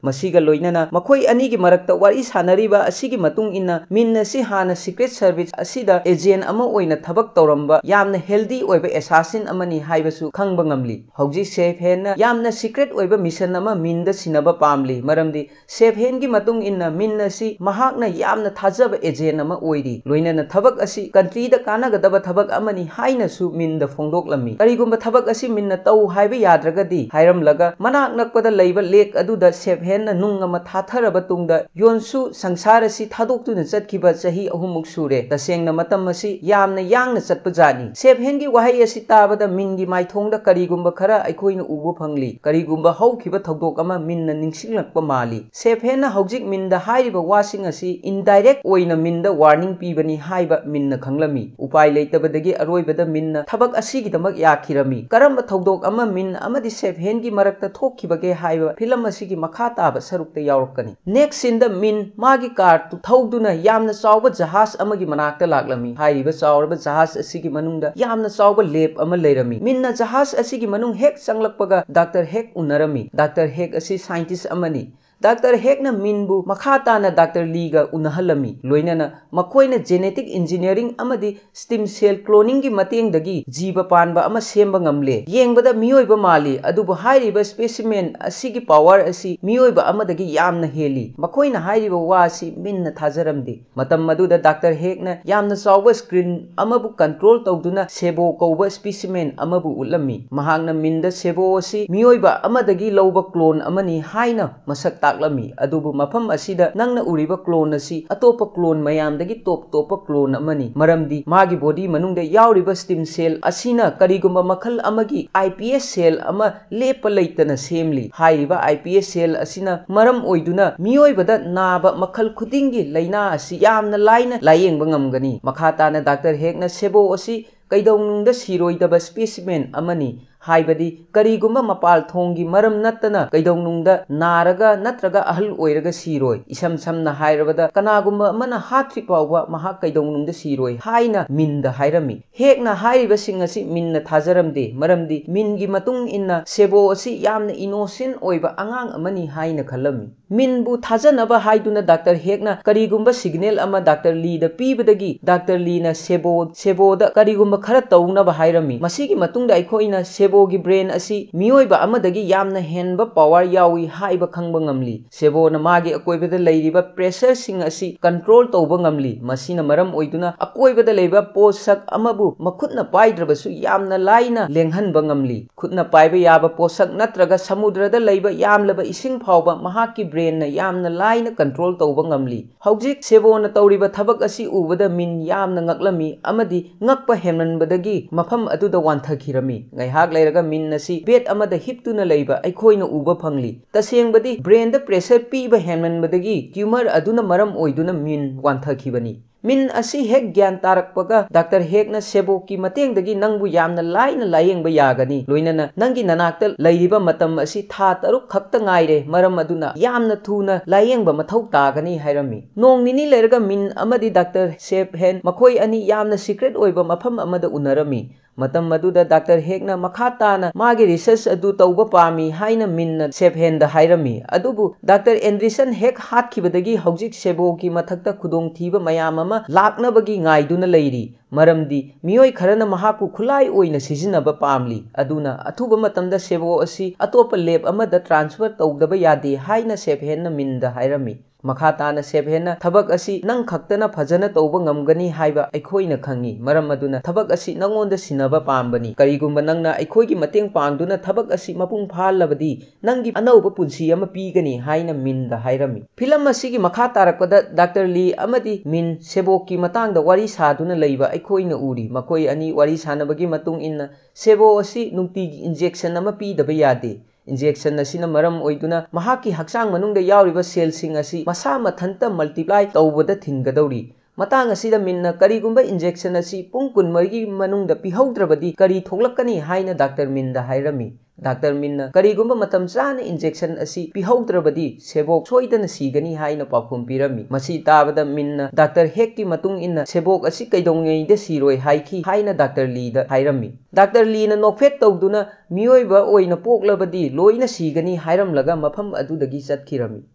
ꯃꯁꯤꯒ ꯂꯣꯏꯅꯅ ꯃꯈꯣꯏ ꯑꯅꯤꯒꯤ ꯃꯔꯛꯇ ꯋꯥꯔꯤ ꯁꯥꯅꯔꯤꯕ ꯑꯁꯤꯒꯤ ꯃꯇꯨꯡ ꯏꯟꯅ ꯃꯤꯟ ꯑꯁꯤ ꯍꯥꯟꯅ Secret Service ꯑꯁꯤꯗ agent ꯑꯃ ꯑꯣꯏꯅ ꯊꯕꯛ ꯇꯧꯔꯝꯕ ꯌꯥꯝꯅ healthy ꯑꯣꯏꯕ assassin ꯑꯃꯅꯤ ꯍꯥꯏꯕꯁꯨ ꯈꯪꯕ ꯉꯝꯂꯤ꯫ ꯍꯧꯖꯤꯛ Chef Hen ꯅ ꯌꯥꯝꯅ secret ꯑꯣꯏꯕ mission ꯑꯃ ꯃꯤꯟꯗ ꯁꯤꯟꯅꯕ ꯄꯥꯝꯂꯤ, ꯃꯔꯝꯗꯤ Chef Hen ꯒꯤ ꯃꯇꯨꯡ ꯏꯟꯅ ꯃꯤꯟ ꯑꯁꯤ ꯃꯍꯥꯛꯅ ꯌꯥꯝꯅ ꯊꯥꯖꯕ agent ꯑꯃ ꯑꯣꯏꯔꯤ꯫ ꯂꯣꯏꯅꯅ ꯊꯕꯛ ꯑꯁꯤ country ꯗ ꯀꯥꯟꯅꯒꯗꯕ ꯊꯕꯛ ꯑꯃꯅꯤ ꯍꯥꯏꯅꯁꯨ ꯃꯤꯟꯗ ꯐꯣꯡꯗꯣꯛꯂꯝꯃꯤ꯫ ꯀꯔꯤꯒꯨꯝꯕ ꯊꯕꯛ ꯑꯁꯤ ꯃꯤꯟꯅ ꯇꯧ ꯍꯥꯏꯕ ꯌꯥꯗ꯭ꯔꯒꯗꯤ ꯍꯥꯏꯔꯝꯂꯒ ꯃꯅꯥꯛ ꯅꯛꯄꯗ ꯂꯩꯕ lake ꯑꯗꯨꯗ Chef Hen ꯍꯦꯟꯅ ꯅꯨꯡ ꯑꯃ ꯊꯥꯊꯔꯕ ꯇꯨꯡꯗ ꯌꯣꯟꯁꯨ ꯁꯪꯁꯥꯔ ꯑꯁꯤ ꯊꯥꯗꯣꯛꯇꯨꯅ ꯆꯠꯈꯤꯕ ꯆꯍꯤ ꯑꯍꯨꯝꯃꯨꯛ ꯁꯨꯔꯦ꯫ ꯇꯁꯦꯡꯅ ꯃꯇꯝ ꯑꯁꯤ ꯌꯥꯝꯅ ꯌꯥꯡꯅ ꯆꯠꯄꯖꯥꯠꯅꯤ꯫ ꯁꯦꯞ ꯍꯦꯟꯒꯤ ꯋꯥꯍꯩ ꯑꯁꯤ ꯇꯥꯕꯗ ꯃꯤꯟꯒꯤ ꯃꯥꯏꯊꯣꯡꯗ ꯀꯔꯤꯒꯨꯝꯕ ꯈꯔ ꯑꯩꯈꯣꯏꯅ ꯎꯕ ꯐꯪꯂꯤ꯫ ꯀꯔꯤꯒꯨꯝꯕ ꯍꯧꯈꯤꯕ ꯊꯧꯗꯣꯛ ꯑꯃ ꯃꯤꯟꯅ ꯅꯤꯡꯁꯤꯡꯂꯛꯄ ꯃꯥꯜꯂꯤ꯫ ꯁꯦꯞ ꯍꯦꯟꯅ ꯍꯧꯖꯤꯛ ꯃꯤꯟꯗ ꯍꯥꯏꯔꯤꯕ ꯋꯥꯁꯤꯡ ꯑꯁꯤ indirect ꯑꯣꯏꯅ ꯃꯤꯟꯗ warning ꯄꯤꯕꯅꯤ ꯍꯥꯏꯕ ꯃꯤꯟꯅ ꯈꯪꯂꯝꯃꯤ꯫ ꯎꯄꯥꯏ ꯂꯩꯇꯕꯗꯒꯤ ꯑꯔꯣꯏꯕꯗ ꯃꯤꯟꯅ ꯊꯕꯛ ꯑꯁꯤꯒꯤꯗꯃꯛ ꯌꯥꯈꯤꯔꯝꯃꯤ꯫ ꯀꯔꯝꯕ ꯊꯧꯗꯣꯛ ꯑꯃ ꯃꯤꯟ ꯑꯃꯗꯤ ꯁꯦꯞ ꯍꯦꯟꯒꯤ ꯃꯔꯛꯇ ꯊꯣꯛꯈꯤꯕꯒꯦ ꯍꯥꯏꯕ ꯐꯤꯂꯝ ꯑꯁꯤꯒꯤ ꯃꯈꯥ ꯇꯥꯕ ꯁꯔꯨꯛꯇ ꯌꯥꯎꯔꯛꯀꯅꯤ꯫ Next scene ꯗ ꯃꯤꯟ ꯃꯥꯒꯤ car ꯇꯨ ꯊꯧꯗꯨꯅ ꯌꯥꯝꯅ ꯆꯥꯎꯕ ꯖꯍꯥꯖ ꯑꯃꯒꯤ ꯃꯅꯥꯛꯇ ꯂꯥꯛꯂꯝꯃꯤ꯫ ꯍꯥꯏꯔꯤꯕ ꯆꯥꯎꯔꯕ ꯖꯍꯥꯖ ꯑꯁꯤꯒꯤ ꯃꯅꯨꯡꯗ ꯌꯥꯝꯅ ꯆꯥꯎꯕ ꯂꯦꯞ ꯑꯃ ꯂꯩꯔꯝꯃꯤ꯫ ꯃꯤꯟꯅ ꯖꯍꯥꯖ ꯑꯁꯤꯒꯤ ꯃꯅꯨꯡ ꯍꯦꯛ ꯆꯪꯂꯛꯄꯒ ꯗꯥꯛꯇꯔ ꯍꯦꯛ ꯎꯅꯔꯝꯃꯤ꯫ ꯗꯥꯛꯇꯔ ꯍꯦꯛ ꯑꯁꯤ scientist ꯑꯃꯅꯤ꯫ ꯗꯥꯛꯇꯔ ꯍꯦꯛꯅ ꯃꯤꯟꯕꯨ ꯃꯈꯥ ꯇꯥꯅ ꯗꯥꯛꯇꯔ ꯂꯤꯒ ꯎꯅꯍꯜꯂꯝꯃꯤ꯫ ꯂꯣꯏꯅꯅ ꯃꯈꯣꯏꯅ genetic engineering ꯑꯃꯗꯤ stem cell cloning ꯒꯤ ꯃꯇꯦꯡꯗꯒꯤ ꯖꯤꯕ ꯄꯥꯟꯕ ꯑꯃ ꯁꯦꯝꯕ ꯉꯝꯂꯦ꯫ ꯌꯦꯡꯕꯗ ꯃꯤꯑꯣꯏꯕ ꯃꯥꯜꯂꯤ, ꯑꯗꯨꯕꯨ ꯍꯥꯏꯔꯤꯕ specimen ꯑꯁꯤꯒꯤ power ꯑꯁꯤ ꯃꯤꯑꯣꯏꯕ ꯑꯃꯗꯒꯤ ꯌꯥꯝꯅ ꯍꯦꯜꯂꯤ꯫ ꯃꯈꯣꯏꯅ ꯍꯥꯏꯔꯤꯕ ꯋꯥ ꯑꯁꯤ ꯃꯤꯟꯅ ꯊꯥꯖꯔꯝꯗꯦ꯫ ꯃꯇꯝ ꯑꯗꯨꯗ ꯗꯥꯛꯇꯔ ꯍꯦꯛꯅ ꯌꯥꯝꯅ ꯆꯥꯎꯕ screen ꯑꯃꯕꯨ control ꯇꯧꯗꯨꯅ ꯁꯦꯕꯣ ꯀꯧꯕ specimen ꯑꯃꯕꯨ ꯎꯠꯂꯝꯃꯤ꯫ ꯃꯍꯥꯛꯅ ꯃꯤꯟꯗ ꯁꯦꯕꯣ ꯑꯁꯤ ꯃꯤꯑꯣꯏꯕ ꯑꯃꯗꯒꯤ ꯂꯧꯕ clone ꯑꯃꯅꯤ ꯍꯥꯏꯅ ꯃꯁꯛ ꯇꯥꯛꯂꯝꯃꯤ, ꯑꯗꯨꯕꯨ ꯃꯐꯝ ꯑꯁꯤꯗ ꯅꯪꯅ ꯎꯔꯤꯕ clone ꯑꯁꯤ ꯑꯇꯣꯞꯄ clone ꯃꯌꯥꯝꯗꯒꯤ top ꯇꯣꯞꯄ clone ꯑꯃꯅꯤ, ꯃꯔꯝꯗꯤ ꯃꯥꯒꯤ body ꯃꯅꯨꯡꯗ ꯌꯥꯎꯔꯤꯕ stem cell ꯑꯁꯤꯅ ꯀꯔꯤꯒꯨꯝꯕ ꯃꯈꯜ ꯑꯃꯒꯤ iPS cell ꯑꯃ ꯂꯦꯞꯄ ꯂꯩꯇꯅ ꯁꯦꯝꯂꯤ꯫ ꯍꯥꯏꯔꯤꯕ iPS cell ꯑꯁꯤꯅ ꯃꯔꯝ ꯑꯣꯏꯗꯨꯅ ꯃꯤꯑꯣꯏꯕꯗ ꯅꯥꯕ ꯃꯈꯜ ꯈꯨꯗꯤꯡꯒꯤ ꯂꯥꯏꯅꯥ ꯑꯁꯤ ꯌꯥꯝꯅ ꯂꯥꯏꯅ ꯂꯥꯌꯦꯡꯕ ꯉꯝꯒꯅꯤ꯫ ꯃꯈꯥ ꯇꯥꯅ ꯗꯥꯛꯇꯔ ꯍꯦꯛꯅ ꯁꯦꯕꯣ ꯑꯁꯤ ꯀꯩꯗꯧꯅꯨꯡꯗ ꯁꯤꯔꯣꯏꯗꯕ specimen ꯑꯃꯅꯤ, ꯍꯥꯏꯕꯗꯤ ꯀꯔꯤꯒꯨꯝꯕ ꯃꯄꯥꯜ ꯊꯣꯡꯒꯤ ꯃꯔꯝ ꯅꯠꯇꯅ ꯀꯩꯗꯧꯅꯨꯡꯗ ꯅꯥꯔꯒ ꯅꯠꯇ꯭ꯔꯒ ꯑꯍꯜ ꯑꯣꯏꯔꯒ ꯁꯤꯔꯣꯏ꯫ ꯏꯁꯝ ꯁꯝꯅ ꯍꯥꯏꯔꯕꯗ, ꯀꯅꯥꯒꯨꯝꯕ ꯑꯃꯅ ꯍꯥꯠꯇ꯭ꯔꯤ ꯐꯥꯎꯕ ꯃꯍꯥꯛ ꯀꯩꯗꯧꯅꯨꯡꯗ ꯁꯤꯔꯣꯏ ꯍꯥꯏꯅ ꯃꯤꯟꯗ ꯍꯥꯏꯔꯝꯃꯤ꯫ ꯍꯦꯛꯅ ꯍꯥꯏꯔꯤꯕꯁꯤꯡ ꯑꯁꯤ ꯃꯤꯟꯅ ꯊꯥꯖꯔꯝꯗꯦ, ꯃꯔꯝꯗꯤ ꯃꯤꯟꯒꯤ ꯃꯇꯨꯡ ꯏꯟꯅ ꯁꯦꯕꯣ ꯑꯁꯤ ꯌꯥꯝꯅ innocent ꯑꯣꯏꯕ ꯑꯉꯥꯡ ꯑꯃꯅꯤ ꯍꯥꯏꯅ ꯈꯜꯂꯝꯃꯤ꯫ ꯃꯤꯟꯕꯨ ꯊꯥꯖꯅꯕ ꯍꯥꯏꯗꯨꯅ ꯗꯥꯛꯇꯔ ꯍꯦꯛꯅ ꯀꯔꯤꯒꯨꯝꯕ ꯁꯤꯒꯅꯦꯜ ꯑꯃ ꯗꯥꯛꯇꯔ ꯂꯤꯗ ꯄꯤꯕꯗꯒꯤ ꯗꯥꯛꯇꯔ ꯂꯤꯅ ꯁꯦꯕꯣ, ꯁꯦꯕꯣꯗ ꯀꯔꯤꯒꯨꯝꯕ ꯈꯔ ꯇꯧꯅꯕ ꯍꯥꯏꯔꯝꯃꯤ꯫ ꯃꯁꯤꯒꯤ ꯃꯇꯨꯡꯗ ꯑꯩꯈꯣꯏꯅ ꯁꯦꯕꯣꯒꯤ ꯕ꯭ꯔꯦꯟ ꯑꯁꯤ ꯃꯤꯑꯣꯏꯕ ꯑꯃꯗꯒꯤ ꯌꯥꯝꯅ ꯍꯦꯟꯕ ꯄꯥꯋꯔ ꯌꯥꯎꯏ ꯍꯥꯏꯕ ꯈꯪꯕ ꯉꯝꯂꯤ꯫ ꯁꯦꯕꯣꯅ ꯃꯥꯒꯤ ꯑꯀꯣꯏꯕꯗ ꯂꯩꯔꯤꯕ ꯄ꯭ꯔꯦꯁꯔꯁꯤꯡ ꯑꯁꯤ ꯀꯟꯇ꯭ꯔꯣꯜ ꯇꯧꯕ ꯉꯝꯂꯤ꯫ ꯃꯁꯤꯅ ꯃꯔꯝ ꯑꯣꯏꯗꯨꯅ ꯑꯀꯣꯏꯕꯗ ꯂꯩꯕ ꯄꯣꯠꯁꯛ ꯑꯃꯕꯨ ꯃꯈꯨꯠꯅ ꯄꯥꯏꯗ꯭ꯔꯕꯁꯨ ꯌꯥꯝꯅ ꯂꯥꯏꯅ ꯂꯦꯡꯍꯟꯕ ꯉꯝꯂꯤ꯫ ꯈꯨꯠꯅ ꯄꯥꯏꯕ ꯌꯥꯕ ꯄꯣꯠꯁꯛ ꯅꯠꯇ꯭ꯔꯒ ꯁꯃꯨꯗ꯭ꯔꯗ ꯂꯩꯕ ꯌꯥꯝꯂꯕ ꯏꯁꯤꯡ ꯐꯥꯎꯕ ꯃꯍꯥꯛꯀꯤ ꯕ꯭ꯔꯦꯟꯅ ꯌꯥꯝꯅ ꯂꯥꯏꯅ ꯀꯟꯇ꯭ꯔꯣꯜ ꯇꯧꯕ ꯉꯝꯂꯤ꯫ ꯍꯧꯖꯤꯛ ꯁꯦꯕꯣꯅ ꯇꯧꯔꯤꯕ ꯊꯕꯛ ꯑꯁꯤ ꯎꯕꯗ ꯃꯤꯟ ꯌꯥꯝꯅ ꯉꯛꯂꯝꯃꯤ ꯑꯃꯗꯤ ꯉꯛꯄ ꯍꯦꯟꯃꯟꯕꯗꯒꯤ ꯃꯐꯝ ꯑꯗꯨꯗ ꯋꯥꯟꯊꯈꯤꯔꯝꯃꯤ꯫ ꯉꯥꯏꯍꯥꯛ ꯂꯩꯔꯒ ꯃꯤꯟ ꯑꯁꯤ ꯕꯦꯗ ꯑꯃꯗ ꯍꯤꯞꯇꯨꯅ ꯂꯩꯕ ꯑꯩꯈꯣꯏꯅ ꯎꯕ ꯐꯪꯂꯤ꯫ ꯇꯁꯦꯡꯕꯗꯤ ꯕ꯭ꯔꯦꯟꯗ ꯄ꯭ꯔꯦꯁꯔ ꯄꯤꯕ ꯍꯦꯟꯃꯟꯕꯗꯒꯤ ꯇ꯭ꯌꯨꯃꯔ ꯑꯗꯨꯅ ꯃꯔꯝ ꯑꯣꯏꯗꯨꯅ ꯃꯤꯟ ꯋꯥꯟꯊꯈꯤꯕꯅꯤ꯫ ꯃꯤꯟ ꯑꯁꯤ ꯍꯦꯛ ꯒ꯭ꯌꯥꯟ ꯇꯥꯔꯛꯄꯒ ꯗꯥꯛꯇꯔ ꯍꯦꯛꯅ ꯁꯦꯕꯣꯛꯀꯤ ꯃꯇꯦꯡꯗꯒꯤ ꯅꯪꯕꯨ ꯌꯥꯝꯅ ꯂꯥꯏꯅ ꯂꯥꯌꯦꯡꯕ ꯌꯥꯒꯅꯤ, ꯂꯣꯏꯅꯅ ꯅꯪꯒꯤ ꯅꯅꯥꯛꯇ ꯂꯩꯔꯤꯕ ꯃꯇꯝ ꯑꯁꯤ ꯊꯥ ꯇꯔꯨꯛ ꯈꯛꯇ ꯉꯥꯏꯔꯦ, ꯃꯔꯝ ꯑꯗꯨꯅ ꯌꯥꯝꯅ ꯊꯨꯅ ꯂꯥꯌꯦꯡꯕ ꯃꯊꯧ ꯇꯥꯒꯅꯤ ꯍꯥꯏꯔꯝꯃꯤ꯫ ꯅꯣꯡ ꯅꯤꯅꯤ ꯂꯩꯔꯒ ꯃꯤꯟ ꯑꯃꯗꯤ ꯗꯥꯛꯇꯔ ꯁꯦꯞ ꯍꯦꯟ ꯃꯈꯣꯏ ꯑꯅꯤ ꯌꯥꯝꯅ ꯁꯤꯀ꯭ꯔꯦꯠ ꯑꯣꯏꯕ ꯃꯐꯝ ꯑꯃꯗ ꯎꯅꯔꯝꯃꯤ꯫ ꯃꯇꯝ ꯑꯗꯨꯗ ꯗꯥꯛꯇꯔ ꯍꯦꯛꯅ ꯃꯈꯥ ꯇꯥꯅ ꯃꯥꯒꯤ ꯔꯤꯁꯔꯆ ꯑꯗꯨ ꯇꯧꯕ ꯄꯥꯝꯃꯤ ꯍꯥꯏꯅ ꯃꯤꯟꯅ ꯁꯦꯞ ꯍꯦꯟꯗ ꯍꯥꯏꯔꯝꯃꯤ꯫ ꯑꯗꯨꯕꯨ ꯗꯥꯛꯇꯔ ꯑꯦꯟꯗ꯭ꯔꯤꯁꯟ ꯍꯦꯛ ꯍꯥꯠꯈꯤꯕꯗꯒꯤ ꯍꯧꯖꯤꯛ ꯁꯦꯕꯣꯒꯤ ꯃꯊꯛꯇ ꯈꯨꯗꯣꯡꯊꯤꯕ ꯃꯌꯥꯝ ꯑꯃ ꯂꯥꯛꯅꯕꯒꯤ ꯉꯥꯏꯗꯨꯅ ꯂꯩꯔꯤ, ꯃꯔꯝꯗꯤ ꯃꯤꯑꯣꯏ ꯈꯔꯅ ꯃꯍꯥꯛꯄꯨ ꯈꯨꯠꯂꯥꯏ ꯑꯣꯏꯅ ꯁꯤꯖꯤꯟꯅꯕ ꯄꯥꯝꯂꯤ꯫ ꯑꯗꯨꯅ ꯑꯊꯨꯕ ꯃꯇꯝꯗ ꯁꯦꯕꯣ ꯑꯁꯤ ꯑꯇꯣꯞꯄ ꯂꯦꯕ ꯑꯃꯗ ꯇ꯭ꯔꯥꯟꯁꯐꯔ ꯇꯧꯗꯕ ꯌꯥꯗꯦ ꯍꯥꯏꯅ ꯁꯦꯞ ꯍꯦꯟꯅ ꯃꯤꯟꯗ ꯍꯥꯏꯔꯝꯃꯤ꯫ ꯃꯈꯥ ꯇꯥꯅ ꯁꯦꯞ ꯍꯦꯟꯅ, "ꯊꯕꯛ ꯑꯁꯤ ꯅꯪ ꯈꯛꯇꯅ ꯐꯖꯅ ꯇꯧꯕ ꯉꯝꯒꯅꯤ ꯍꯥꯏꯕ ꯑꯩꯈꯣꯏꯅ ꯈꯪꯏ, ꯃꯔꯝ ꯑꯗꯨꯅ ꯊꯕꯛ ꯑꯁꯤ ꯅꯉꯣꯟꯗ ꯁꯤꯟꯅꯕ ꯄꯥꯝꯕꯅꯤ꯫ ꯀꯔꯤꯒꯨꯝꯕ ꯅꯪꯅ ꯑꯩꯈꯣꯏꯒꯤ ꯃꯇꯦꯡ ꯄꯥꯡꯗꯨꯅ ꯊꯕꯛ ꯑꯁꯤ ꯃꯄꯨꯡ ꯐꯥꯍꯜꯂꯕꯗꯤ, ꯅꯪꯒꯤ ꯑꯅꯧꯕ ꯄꯨꯟꯁꯤ ꯑꯃ ꯄꯤꯒꯅꯤ" ꯍꯥꯏꯅ ꯃꯤꯟꯗ ꯍꯥꯏꯔꯝꯃꯤ꯫ ꯐꯤꯂꯝ ꯑꯁꯤꯒꯤ ꯃꯈꯥ ꯇꯥꯔꯛꯄꯗ ꯗꯥꯛꯇꯔ ꯂꯤ ꯑꯃꯗꯤ ꯃꯤꯟ ꯁꯦꯕꯣꯛꯀꯤ ꯃꯇꯥꯡꯗ ꯋꯥꯔꯤ ꯁꯥꯗꯨꯅ ꯂꯩꯕ ꯑꯩꯈꯣꯏꯅ ꯎꯔꯤ꯫ ꯃꯈꯣꯏ ꯑꯅꯤ ꯋꯥꯔꯤ ꯁꯥꯅꯕꯒꯤ ꯃꯇꯨꯡ ꯏꯟꯅ, ꯁꯦꯕꯣ ꯑꯁꯤ ꯅꯨꯡꯇꯤꯒꯤ ꯏꯟꯖꯦꯛꯁꯟ ꯑꯃ ꯄꯤꯗꯕ ꯌꯥꯗꯦ꯫ ꯏꯟꯖꯦꯛꯁꯟ ꯑꯁꯤꯅ ꯃꯔꯝ ꯑꯣꯏꯗꯨꯅ ꯃꯍꯥꯛꯀꯤ ꯍꯛꯆꯥꯡ ꯃꯅꯨꯡꯗ ꯌꯥꯎꯔꯤꯕ ꯁꯦꯜꯁꯤꯡ ꯑꯁꯤ ꯃꯁꯥ ꯃꯊꯟꯇ ꯃꯜꯇꯤꯄ꯭ꯂꯥꯏ ꯇꯧꯕꯗ ꯊꯤꯡꯒꯗꯧꯔꯤ꯫ ꯃꯇꯥꯡ ꯑꯁꯤꯗ ꯃꯤꯟꯅ ꯀꯔꯤꯒꯨꯝꯕ ꯏꯟꯖꯦꯛꯁꯟ ꯑꯁꯤ ꯄꯨꯡ ꯀꯨꯟꯃꯔꯤꯒꯤ ꯃꯅꯨꯡꯗ ꯄꯤꯍꯧꯗ꯭ꯔꯕꯗꯤ ꯀꯔꯤ ꯊꯣꯛꯂꯛꯀꯅꯤ ꯍꯥꯏꯅ ꯗꯥꯛꯇꯔ ꯃꯤꯟꯗ ꯍꯥꯏꯔꯝꯃꯤ꯫ ꯗꯥꯛꯇꯔ ꯃꯤꯟꯅ ꯀꯔꯤꯒꯨꯝꯕ ꯃꯇꯝ ꯆꯥꯅ injection ꯑꯁꯤ ꯄꯤꯍꯧꯗ꯭ꯔꯕꯗꯤ ꯁꯦꯕꯣꯛ ꯁꯣꯏꯗꯅ ꯁꯤꯒꯅꯤ ꯍꯥꯏꯅ ꯄꯥꯎꯈꯨꯝ ꯄꯤꯔꯝꯃꯤ꯫ ꯃꯁꯤ ꯇꯥꯕꯗ ꯃꯤꯟꯅ ꯗꯥꯛꯇꯔ ꯍꯦꯛꯀꯤ ꯃꯇꯨꯡ ꯏꯟꯅ ꯁꯦꯕꯣꯛ ꯑꯁꯤ ꯀꯩꯗꯧꯉꯩꯗ ꯁꯤꯔꯣꯏ ꯍꯥꯏꯈꯤ ꯍꯥꯏꯅ ꯗꯥꯛꯇꯔ ꯂꯤꯗ ꯍꯥꯏꯔꯝꯃꯤ꯫ ꯗꯥꯛꯇꯔ ꯂꯤꯅ ꯅꯣꯛꯐꯦꯠ ꯇꯧꯗꯨꯅ ꯃꯤꯑꯣꯏꯕ ꯑꯣꯏꯅ ꯄꯣꯛꯂꯕꯗꯤ ꯂꯣꯏꯅ ꯁꯤꯒꯅꯤ ꯍꯥꯏꯔꯝꯂꯒ ꯃꯐꯝ ꯑꯗꯨꯗꯒꯤ ꯆꯠꯈꯤꯔꯝꯃꯤ꯫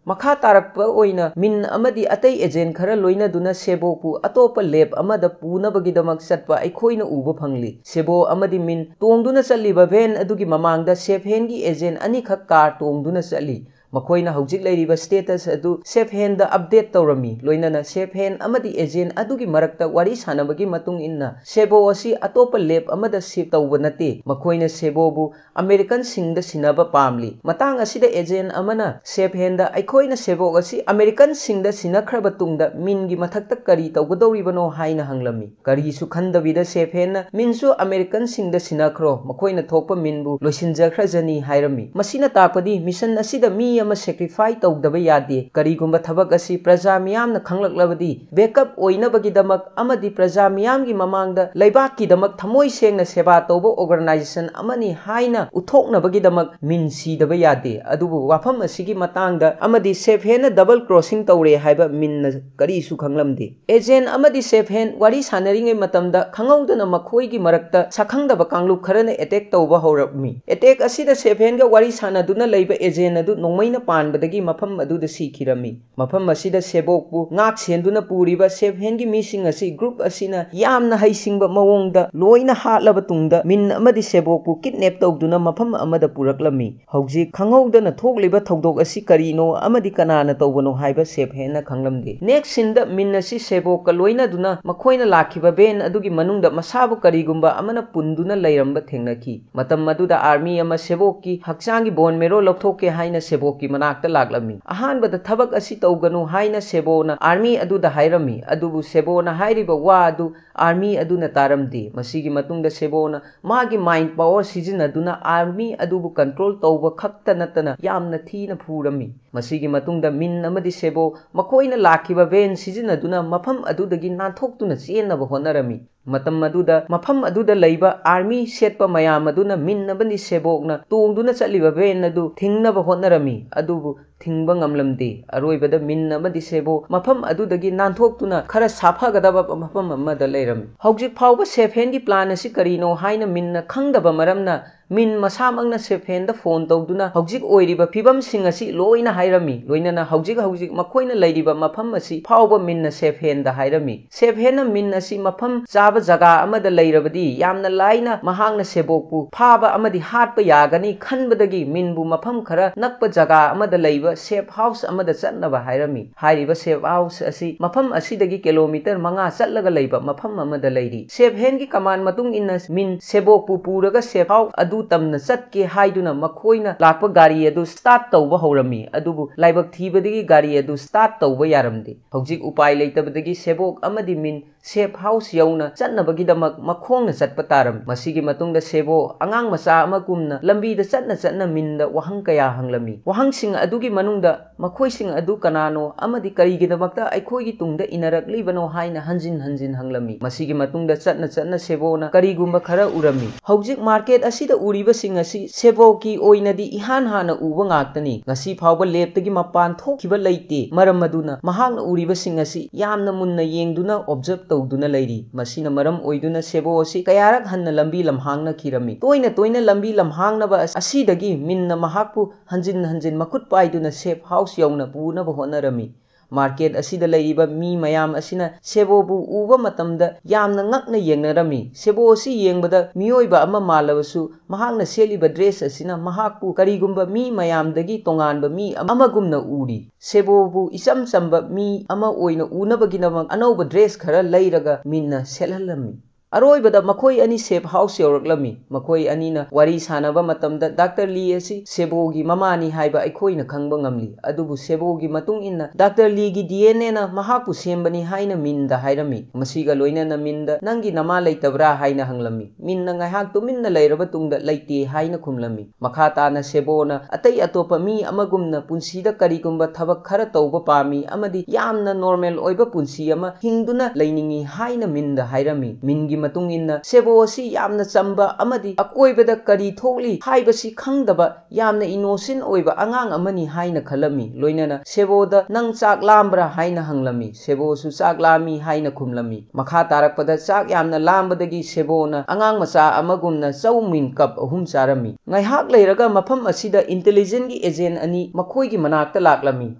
ꯃꯈꯥ ꯇꯥꯔꯛꯄ ꯑꯣꯏꯅ ꯃꯤꯟ ꯑꯃꯗꯤ ꯑꯇꯩ agent ꯈꯔ ꯂꯣꯏꯅꯗꯨꯅ ꯁꯦꯕꯣꯛꯄꯨ ꯑꯇꯣꯞꯄ lab ꯑꯃꯗ ꯄꯨꯅꯕꯒꯤꯗꯃꯛ ꯆꯠꯄ ꯑꯩꯈꯣꯏꯅ ꯎꯕ ꯐꯪꯂꯤ꯫ ꯁꯦꯕꯣ ꯑꯃꯗꯤ ꯃꯤꯟ ꯇꯣꯡꯗꯨꯅ ꯆꯠꯂꯤꯕ van ꯑꯗꯨꯒꯤ ꯃꯃꯥꯡꯗ ꯁꯦꯐ ꯍꯦꯟꯒꯤ agent ꯑꯅꯤꯈꯛ car ꯇꯣꯡꯗꯨꯅ ꯆꯠꯂꯤ꯫ ꯃꯈꯣꯏꯅ ꯍꯧꯖꯤꯛ ꯂꯩꯔꯤꯕ status ꯑꯗꯨ ꯁꯦꯐ ꯍꯦꯟꯗ update ꯇꯧꯔꯝꯃꯤ꯫ ꯂꯣꯏꯅꯅ ꯁꯦꯐ ꯍꯦꯟ ꯑꯃꯗꯤ agent ꯑꯗꯨꯒꯤ ꯃꯔꯛꯇ ꯋꯥꯔꯤ ꯁꯥꯟꯅꯕꯒꯤ ꯃꯇꯨꯡ ꯏꯟꯅ ꯁꯦꯕꯣ ꯑꯁꯤ ꯑꯇꯣꯞꯄ lab ꯑꯃꯗ shift ꯇꯧꯕ ꯅꯠꯇꯦ꯫ ꯃꯈꯣꯏꯅ ꯁꯦꯕꯣꯕꯨ Americanꯁꯤꯡꯗ ꯁꯤꯟꯅꯕ ꯄꯥꯝꯂꯤ꯫ ꯃꯇꯥꯡ ꯑꯁꯤꯗ agent ꯑꯃꯅ ꯁꯦꯐ ꯍꯦꯟꯗ ꯑꯩꯈꯣꯏꯅ ꯁꯦꯕꯣꯛ ꯑꯁꯤ Americanꯁꯤꯡꯗ ꯁꯤꯟꯅꯈ꯭ꯔꯕ ꯇꯨꯡꯗ ꯃꯤꯟꯒꯤ ꯃꯊꯛꯇ ꯀꯔꯤ ꯇꯧꯒꯗꯧꯔꯤꯕꯅꯣ ꯍꯥꯏꯅ ꯍꯪꯂꯝꯃꯤ꯫ ꯀꯔꯤꯁꯨ ꯈꯟꯗꯕꯤꯗ ꯁꯦꯐ ꯍꯦꯟꯅ ꯃꯤꯟꯁꯨ Americanꯁꯤꯡꯗ ꯁꯤꯟꯅꯈ꯭ꯔꯣ, ꯃꯈꯣꯏꯅ ꯊꯣꯛꯄ ꯃꯤꯟꯕꯨ ꯂꯣꯏꯁꯤꯟꯖꯈ꯭ꯔꯖꯅꯤ ꯍꯥꯏꯔꯝꯃꯤ꯫ ꯃꯁꯤꯅ ꯇꯥꯛꯄꯗꯤ mission ꯑꯁꯤꯗ ꯃꯤ ꯑꯃ sacrifice ꯇꯧꯗꯕ ꯌꯥꯗꯦ꯫ ꯀꯔꯤꯒꯨꯝꯕ ꯊꯕꯛ ꯑꯁꯤ ꯄ꯭ꯔꯖꯥ ꯃꯤꯌꯥꯝꯅ ꯈꯪꯂꯛꯂꯕꯗꯤ backup ꯑꯣꯏꯅꯕꯒꯤꯗꯃꯛ ꯑꯃꯗꯤ ꯄ꯭ꯔꯖꯥ ꯃꯤꯌꯥꯝꯒꯤ ꯃꯃꯥꯡꯗ ꯂꯩꯕꯥꯛꯀꯤꯗꯃꯛ ꯊꯃꯣꯏ ꯁꯦꯡꯅ ꯁꯦꯕꯥ ꯇꯧꯕ organization ꯑꯃꯅꯤ ꯍꯥꯏꯅ ꯎꯠꯊꯣꯛꯅꯕꯒꯤꯗꯃꯛ ꯃꯤꯟ ꯁꯤꯗꯕ ꯌꯥꯗꯦ꯫ ꯑꯗꯨꯕꯨ ꯋꯥꯐꯝ ꯑꯁꯤꯒꯤ ꯃꯇꯥꯡꯗ ꯑꯃꯗꯤ ꯁꯦꯐ ꯍꯦꯟꯅ double crossing ꯇꯧꯔꯦ ꯍꯥꯏꯕ ꯃꯤꯟꯅ ꯀꯔꯤꯁꯨ ꯈꯪꯂꯝꯗꯦ꯫ Agent ꯑꯃꯗꯤ ꯁꯦꯐ ꯍꯦꯟ ꯋꯥꯔꯤ ꯁꯥꯟꯅꯔꯤꯉꯩ ꯃꯇꯝꯗ ꯈꯪꯍꯧꯗꯅ ꯃꯈꯣꯏꯒꯤ ꯃꯔꯛꯇ ꯁꯛꯈꯪꯗꯕ ꯀꯥꯡꯂꯨꯞ ꯈꯔꯅ attack ꯇꯧꯕ ꯍꯧꯔꯛꯃꯤ꯫ Attack ꯑꯁꯤꯗ ꯁꯦꯐ ꯍꯦꯟꯒ ꯋꯥꯔꯤ ꯁꯥꯟꯅꯗꯨꯅ ꯂꯩꯕ agent ꯑꯗꯨ ꯅꯣꯡꯃꯩꯅ ꯄꯥꯟꯕꯗꯒꯤ ꯃꯐꯝ ꯑꯗꯨꯗ ꯁꯤꯈꯤꯔꯝꯃꯤ꯫ ꯃꯐꯝ ꯑꯁꯤꯗ ꯁꯦꯕꯣꯛꯄꯨ ꯉꯥꯛ ꯁꯦꯟꯗꯨꯅ ꯄꯨꯔꯤꯕ ꯁꯦꯐ ꯍꯦꯟꯒꯤ ꯃꯤꯁꯤꯡ ꯑꯁꯤ group ꯑꯁꯤꯅ ꯌꯥꯝꯅ ꯍꯩꯁꯤꯡꯕ ꯃꯑꯣꯡꯗ ꯂꯣꯏꯅ ꯍꯥꯠꯂꯕ ꯇꯨꯡꯗ ꯃꯤꯟ ꯑꯃꯗꯤ ꯁꯦꯕꯣꯛꯄꯨ kidnap ꯇꯧꯗꯨꯅ ꯃꯐꯝ ꯑꯃꯗ ꯄꯨꯔꯛꯂꯝꯃꯤ꯫ ꯍꯧꯖꯤꯛ ꯈꯪꯍꯧꯗꯅ ꯊꯣꯛꯂꯤꯕ ꯊꯧꯗꯣꯛ ꯑꯁꯤ ꯀꯔꯤꯅꯣ ꯑꯃꯗꯤ ꯀꯅꯥꯅ ꯇꯧꯕꯅꯣ ꯍꯥꯏꯕ ꯁꯦꯐ ꯍꯦꯟꯅ ꯈꯪꯂꯝꯗꯦ꯫ Next sceneꯗ ꯃꯤꯟ ꯑꯁꯤ ꯁꯦꯕꯣꯛꯀ ꯂꯣꯏꯅꯗꯨꯅ ꯃꯈꯣꯏꯅ ꯂꯥꯛꯈꯤꯕ van ꯑꯗꯨꯒꯤ ꯃꯅꯨꯡꯗ ꯃꯁꯥꯕꯨ ꯀꯔꯤꯒꯨꯝꯕ ꯑꯃꯅ ꯄꯨꯟꯗꯨꯅ ꯂꯩꯔꯝꯕ ꯊꯦꯡꯅꯈꯤ꯫ ꯃꯇꯝ ꯑꯗꯨꯗ army ꯑꯃ ꯁꯦꯕꯣꯛꯀꯤ ꯍꯛꯆꯥꯡꯒꯤ bone marrow ꯂꯧꯊꯣꯛꯀꯦ ꯍꯥꯏꯅ ꯁꯦꯕꯣꯛꯀꯤ ꯃꯅꯥꯛꯇ ꯂꯥꯛꯂꯝꯃꯤ꯫ ꯑꯍꯥꯟꯕꯗ ꯊꯕꯛ ꯑꯁꯤ ꯇꯧꯒꯅꯨ ꯍꯥꯏꯅ ꯁꯦꯕꯣꯅ army ꯑꯗꯨꯗ ꯍꯥꯏꯔꯝꯃꯤ, ꯑꯗꯨꯕꯨ ꯁꯦꯕꯣꯅ ꯍꯥꯏꯔꯤꯕ ꯋꯥ ꯑꯗꯨ army ꯑꯗꯨꯅ ꯇꯥꯔꯝꯗꯦ꯫ ꯃꯁꯤꯒꯤ ꯃꯇꯨꯡꯗ ꯁꯦꯕꯣꯅ ꯃꯥꯒꯤ mind power ꯁꯤꯖꯤꯟꯅꯗꯨꯅ army ꯑꯗꯨꯕꯨ control ꯇꯧꯕ ꯈꯛꯇ ꯅꯠꯇꯅ ꯌꯥꯝꯅ ꯊꯤꯅ ꯐꯨꯔꯝꯃꯤ꯫ ꯃꯁꯤꯒꯤ ꯃꯇꯨꯡꯗ ꯃꯤꯟ ꯑꯃꯗꯤ ꯁꯦꯕꯣ ꯃꯈꯣꯏꯅ ꯂꯥꯛꯈꯤꯕ van ꯁꯤꯖꯤꯟꯅꯗꯨꯅ ꯃꯐꯝ ꯑꯗꯨꯗꯒꯤ ꯅꯥꯟꯊꯣꯛꯇꯨꯅ ꯆꯦꯟꯅꯕ ꯍꯣꯠꯅꯔꯝꯃꯤ꯫ ꯃꯇꯝ ꯑꯗꯨꯗ ꯃꯐꯝ ꯑꯗꯨꯗ ꯂꯩꯕ ꯑꯥꯔꯃꯤ ꯁꯦꯠꯄ ꯃꯌꯥꯝ ꯑꯗꯨꯅ ꯃꯤꯟ ꯑꯃꯗꯤ ꯁꯦꯕꯣꯛꯅ ꯇꯣꯡꯗꯨꯅ ꯆꯠꯂꯤꯕ ꯚꯦꯟ ꯑꯗꯨ ꯊꯤꯡꯅꯕ ꯍꯣꯠꯅꯔꯝꯃꯤ, ꯑꯗꯨꯕꯨ ꯊꯤꯡꯕ ꯉꯝꯂꯝꯗꯦ꯫ ꯑꯔꯣꯏꯕꯗ ꯃꯤꯟ ꯑꯃꯗꯤ ꯁꯦꯕꯣꯛ ꯃꯐꯝ ꯑꯗꯨꯗꯒꯤ ꯅꯥꯟꯊꯣꯛꯇꯨꯅ ꯈꯔ ꯁꯥꯐꯒꯗꯕ ꯃꯐꯝ ꯑꯃꯗ ꯂꯩꯔꯝꯃꯤ꯫ ꯍꯧꯖꯤꯛ ꯐꯥꯎꯕ ꯁꯦꯐ ꯍꯦꯟꯒꯤ ꯄ꯭ꯂꯥꯟ ꯑꯁꯤ ꯀꯔꯤꯅꯣ ꯍꯥꯏꯅ ꯃꯤꯟꯅ ꯈꯪꯗꯕ ꯃꯔꯝꯅ, ꯃꯤꯟ ꯃꯁꯥꯃꯛꯅ ꯁꯦꯐ ꯍꯦꯟꯗ ꯐꯣꯟ ꯇꯧꯗꯨꯅ ꯍꯧꯖꯤꯛ ꯑꯣꯏꯔꯤꯕ ꯐꯤꯕꯝꯁꯤꯡ ꯑꯁꯤ ꯂꯣꯏꯅ ꯍꯥꯏꯔꯝꯃꯤ꯫ ꯂꯣꯏꯅꯅ ꯍꯧꯖꯤꯛ ꯍꯧꯖꯤꯛ ꯃꯈꯣꯏꯅ ꯂꯩꯔꯤꯕ ꯃꯐꯝ ꯑꯁꯤ ꯐꯥꯎꯕ ꯃꯤꯟꯅ ꯁꯦꯐ ꯍꯦꯟꯗ ꯍꯥꯏꯔꯝꯃꯤ꯫ ꯁꯦꯐ ꯍꯦꯟꯅ ꯃꯤꯟ ꯑꯁꯤ ꯃꯐꯝ ꯆꯥꯕ ꯖꯒꯥ ꯑꯃꯗ ꯂꯩꯔꯕꯗꯤ ꯌꯥꯝꯅ ꯂꯥꯏꯅ ꯃꯍꯥꯛꯅ ꯁꯦꯕꯣꯛꯄꯨ ꯐꯥꯕ ꯑꯃꯗꯤ ꯍꯥꯠꯄ ꯌꯥꯒꯅꯤ ꯈꯟꯕꯗꯒꯤ ꯃꯤꯟꯕꯨ ꯃꯐꯝ ꯈꯔ ꯅꯛꯄ ꯖꯒꯥ ꯑꯃꯗ ꯂꯩꯕ ꯁꯦꯐ ꯍꯥꯎꯁ ꯑꯃꯗ ꯆꯠꯅꯕ ꯍꯥꯏꯔꯝꯃꯤ꯫ ꯍꯥꯏꯔꯤꯕ ꯁꯦꯐ ꯍꯥꯎꯁ ꯑꯁꯤ ꯃꯐꯝ ꯑꯁꯤꯗꯒꯤ ꯀꯤꯂꯣꯃꯤꯇꯔ ꯃꯉꯥ ꯆꯠꯂꯒ ꯂꯩꯕ ꯃꯐꯝ ꯑꯃꯗ ꯂꯩꯔꯤ꯫ ꯁꯦꯐ ꯍꯦꯟꯒꯤ ꯀꯃꯥꯟ ꯃꯇꯨꯡ ꯏꯟꯅ ꯃꯤꯟ ꯁꯦꯕꯣꯛꯄꯨ ꯄꯨꯔꯒ ꯁꯦꯐ ꯍꯥꯎꯁ ꯑꯗꯨ ꯇꯝꯅ ꯆꯠꯀꯦ ꯍꯥꯏꯗꯨꯅ ꯃꯈꯣꯏꯅ ꯂꯥꯛꯄ ꯒꯥꯔꯤ ꯑꯗꯨ ꯁ꯭ꯇꯥꯔꯠ ꯇꯧꯕ ꯍꯧꯔꯝꯃꯤ, ꯑꯗꯨꯕꯨ ꯂꯥꯏꯕꯛ ꯊꯤꯕꯗꯒꯤ ꯒꯥꯔꯤ ꯑꯗꯨ ꯁ꯭ꯇꯥꯔꯠ ꯇꯧꯕ ꯌꯥꯔꯝꯗꯦ꯫ ꯍꯧꯖꯤꯛ ꯎꯄꯥꯏ ꯂꯩꯇꯕꯗꯒꯤ ꯁꯦꯕꯣꯛ ꯑꯃꯗꯤ ꯃꯤꯟ ꯁꯦꯐ ꯍꯥꯎꯁ ꯌꯧꯅ ꯆꯠꯅꯕꯒꯤꯗꯃꯛ ꯃꯈꯣꯡꯅ ꯆꯠꯄ ꯇꯥꯔꯝꯃꯤ꯫ ꯃꯁꯤꯒꯤ ꯃꯇꯨꯡꯗ ꯁꯦꯕꯣꯛ ꯑꯉꯥꯡ ꯃꯆꯥ ꯑꯃꯒꯨꯝꯅ ꯂꯝꯕꯤꯗ ꯆꯠꯅ ꯆꯠꯅ ꯃꯤꯟꯗ ꯋꯥꯍꯪ ꯀꯌꯥ ꯍꯪꯂꯝꯃꯤ꯫ ꯋꯥꯍꯪꯁꯤꯡ ꯑꯗꯨꯒꯤ ꯃꯅꯨꯡꯗ ꯃꯈꯣꯏꯁꯤꯡ ꯑꯗꯨ ꯀꯅꯥꯅꯣ ꯑꯃꯗꯤ ꯀꯔꯤꯒꯤꯗꯃꯛꯇ ꯑꯩꯈꯣꯏꯒꯤ ꯇꯨꯡꯗ ꯏꯟꯅꯔꯛꯂꯤꯕꯅꯣ ꯍꯥꯏꯅ ꯍꯟꯖꯤꯟ ꯍꯟꯖꯤꯟ ꯍꯪꯂꯝꯃꯤ꯫ ꯃꯁꯤꯒꯤ ꯃꯇꯨꯡꯗ ꯆꯠꯅ ꯆꯠꯅ ꯁꯦꯕꯣꯅ ꯀꯔꯤꯒꯨꯝꯕ ꯈꯔ ꯎꯔꯝꯃꯤ꯫ ꯍꯧꯖꯤꯛ ꯃꯥꯔꯀꯦꯠ ꯑꯁꯤꯗ ꯎꯔꯤꯕꯁꯤꯡ ꯑꯁꯤ ꯁꯦꯕꯣꯛꯀꯤ ꯑꯣꯏꯅꯗꯤ ꯏꯍꯥꯟ ꯍꯥꯟꯅ ꯎꯕ ꯉꯥꯛꯇꯅꯤ꯫ ꯉꯁꯤ ꯐꯥꯎꯕ ꯂꯦꯞꯇꯒꯤ ꯃꯄꯥꯟ ꯊꯣꯛꯈꯤꯕ ꯂꯩꯇꯦ꯫ ꯃꯔꯝ ꯑꯗꯨꯅ ꯃꯍꯥꯛꯅ ꯎꯔꯤꯕꯁꯤꯡ ꯑꯁꯤ ꯌꯥꯝꯅ ꯃꯨꯟꯅ ꯌꯦꯡꯗꯨꯅ ꯑꯣꯕꯖꯔꯕ ꯇꯧꯗꯨꯅ ꯂꯩꯔꯤ꯫ ꯃꯁꯤꯅ ꯃꯔꯝ ꯑꯣꯏꯗꯨꯅ ꯁꯦꯕꯣ ꯑꯁꯤ ꯀꯌꯥꯔꯛ ꯍꯟꯅ ꯂꯝꯕꯤ ꯂꯝꯍꯥꯡꯅꯈꯤꯔꯝꯃꯤ꯫ ꯇꯣꯏꯅ ꯇꯣꯏꯅ ꯂꯝꯕꯤ ꯂꯝꯍꯥꯡꯅꯕ ꯑꯁꯤꯗꯒꯤ ꯃꯤꯟꯅ ꯃꯍꯥꯛꯄꯨ ꯍꯟꯖꯤꯟ ꯍꯟꯖꯤꯟ ꯃꯈꯨꯠ ꯄꯥꯏꯗꯨꯅ ꯁꯦꯐ ꯍꯥꯎꯁ ꯌꯧꯅ ꯄꯨꯅꯕ ꯍꯣꯠꯅꯔꯝꯃꯤ꯫ ꯃꯥꯔꯀꯦꯠ ꯑꯁꯤꯗ ꯂꯩꯔꯤꯕ ꯃꯤ ꯃꯌꯥꯝ ꯑꯁꯤꯅ ꯁꯦꯕꯣꯕꯨ ꯎꯕ ꯃꯇꯝꯗ ꯌꯥꯝꯅ ꯉꯛꯅ ꯌꯦꯡꯅꯔꯝꯃꯤ꯫ ꯁꯦꯕꯣ ꯑꯁꯤ ꯌꯦꯡꯕꯗ ꯃꯤꯑꯣꯏꯕ ꯑꯃ ꯃꯥꯜꯂꯕꯁꯨ, ꯃꯍꯥꯛꯅ ꯁꯦꯠꯂꯤꯕ ꯗ꯭ꯔꯦꯁ ꯑꯁꯤꯅ ꯃꯍꯥꯛꯄꯨ ꯀꯔꯤꯒꯨꯝꯕ ꯃꯤ ꯃꯌꯥꯝꯗꯒꯤ ꯇꯣꯉꯥꯟꯕ ꯃꯤ ꯑꯃꯒꯨꯝꯅ ꯎꯔꯤ꯫ ꯁꯦꯕꯣꯕꯨ ꯏꯆꯝ ꯆꯝꯕ ꯃꯤ ꯑꯃ ꯑꯣꯏꯅ ꯎꯅꯕꯒꯤꯗꯃꯛ ꯑꯅꯧꯕ ꯗ꯭ꯔꯦꯁ ꯈꯔ ꯂꯩꯔꯒ ꯃꯤꯟꯅ ꯁꯦꯠꯍꯜꯂꯝꯃꯤ꯫ ꯑꯔꯣꯏꯕꯗ ꯃꯈꯣꯏ ꯑꯅꯤ safe house ꯌꯧꯔꯛꯂꯝꯃꯤ꯫ ꯃꯈꯣꯏ ꯑꯅꯤꯅ ꯋꯥꯔꯤ ꯁꯥꯟꯅꯕ ꯃꯇꯝꯗ ꯗꯥꯛꯇꯔ ꯂꯤ ꯑꯁꯤ ꯁꯦꯕꯣꯒꯤ ꯃꯃꯥꯅꯤ ꯍꯥꯏꯕ ꯑꯩꯈꯣꯏꯅ ꯈꯪꯕ ꯉꯝꯂꯤ꯫ ꯑꯗꯨꯕꯨ ꯁꯦꯕꯣꯒꯤ ꯃꯇꯨꯡ ꯏꯟꯅ ꯗꯥꯛꯇꯔ ꯂꯤꯒꯤ D N A ꯅ ꯃꯍꯥꯛꯄꯨ ꯁꯦꯝꯕꯅꯤ ꯍꯥꯏꯅ ꯃꯤꯟꯗ ꯍꯥꯏꯔꯝꯃꯤ꯫ ꯃꯁꯤꯒ ꯂꯣꯏꯅꯅ ꯃꯤꯟꯗ "ꯅꯪꯒꯤ ꯅꯃꯥ ꯂꯩꯇꯕ꯭ꯔꯥ?" ꯍꯥꯏꯅ ꯍꯪꯂꯝꯃꯤ꯫ ꯃꯤꯟꯅ ꯉꯥꯏꯍꯥꯛ ꯇꯨꯃꯤꯟꯅ ꯂꯩꯔꯕ ꯇꯨꯡꯗ "ꯂꯩꯇꯦ" ꯍꯥꯏꯅ ꯈꯨꯝꯂꯝꯃꯤ꯫ ꯃꯈꯥ ꯇꯥꯅ ꯁꯦꯕꯣꯅ ꯑꯇꯩ ꯑꯇꯣꯞꯄ ꯃꯤ ꯑꯃꯒꯨꯝꯅ ꯄꯨꯟꯁꯤꯗ ꯀꯔꯤꯒꯨꯝꯕ ꯊꯕꯛ ꯈꯔ ꯇꯧꯕ ꯄꯥꯝꯃꯤ ꯑꯃꯗꯤ ꯌꯥꯝꯅ normal ꯑꯣꯏꯕ ꯄꯨꯟꯁꯤ ꯑꯃ ꯍꯤꯡꯗꯨꯅ ꯂꯩꯅꯤꯡꯏ ꯍꯥꯏꯅ ꯃꯤꯟꯗ ꯍꯥꯏꯔꯝꯃꯤ꯫ ꯃꯤꯟꯒꯤ ꯃꯇꯨꯡ ꯏꯟꯅ ꯁꯦꯕꯣ ꯑꯁꯤ ꯌꯥꯝꯅ ꯆꯝꯕ ꯑꯃꯗꯤ ꯑꯀꯣꯏꯕꯗ ꯀꯔꯤ ꯊꯣꯛꯂꯤ ꯍꯥꯏꯕꯁꯤ ꯈꯪꯗꯕ ꯌꯥꯝꯅ innocent ꯑꯣꯏꯕ ꯑꯉꯥꯡ ꯑꯃꯅꯤ ꯍꯥꯏꯅ ꯈꯜꯂꯝꯃꯤ꯫ ꯂꯣꯏꯅꯅ ꯁꯦꯕꯣꯗ "ꯅꯪ ꯆꯥꯛ ꯂꯥꯝꯕ꯭ꯔꯥ?" ꯍꯥꯏꯅ ꯍꯪꯂꯝꯃꯤ꯫ ꯁꯦꯕꯣꯁꯨ "ꯆꯥꯛ ꯂꯥꯝꯃꯤ" ꯍꯥꯏꯅ ꯈꯨꯝꯂꯝꯃꯤ꯫ ꯃꯈꯥ ꯇꯥꯔꯛꯄꯗ ꯆꯥꯛ ꯌꯥꯝꯅ ꯂꯥꯝꯕꯗꯒꯤ ꯁꯦꯕꯣꯅ ꯑꯉꯥꯡ ꯃꯆꯥ ꯑꯃꯒꯨꯝꯅ ꯆꯧ ꯃꯤꯟ cup ꯑꯍꯨꯝ ꯆꯥꯔꯝꯃꯤ꯫ ꯉꯥꯏꯍꯥꯛ ꯂꯩꯔꯒ ꯃꯐꯝ ꯑꯁꯤꯗ intelligence ꯀꯤ agent ꯑꯅꯤ ꯃꯈꯣꯏꯒꯤ ꯃꯅꯥꯛꯇ ꯂꯥꯛꯂꯝꯃꯤ꯫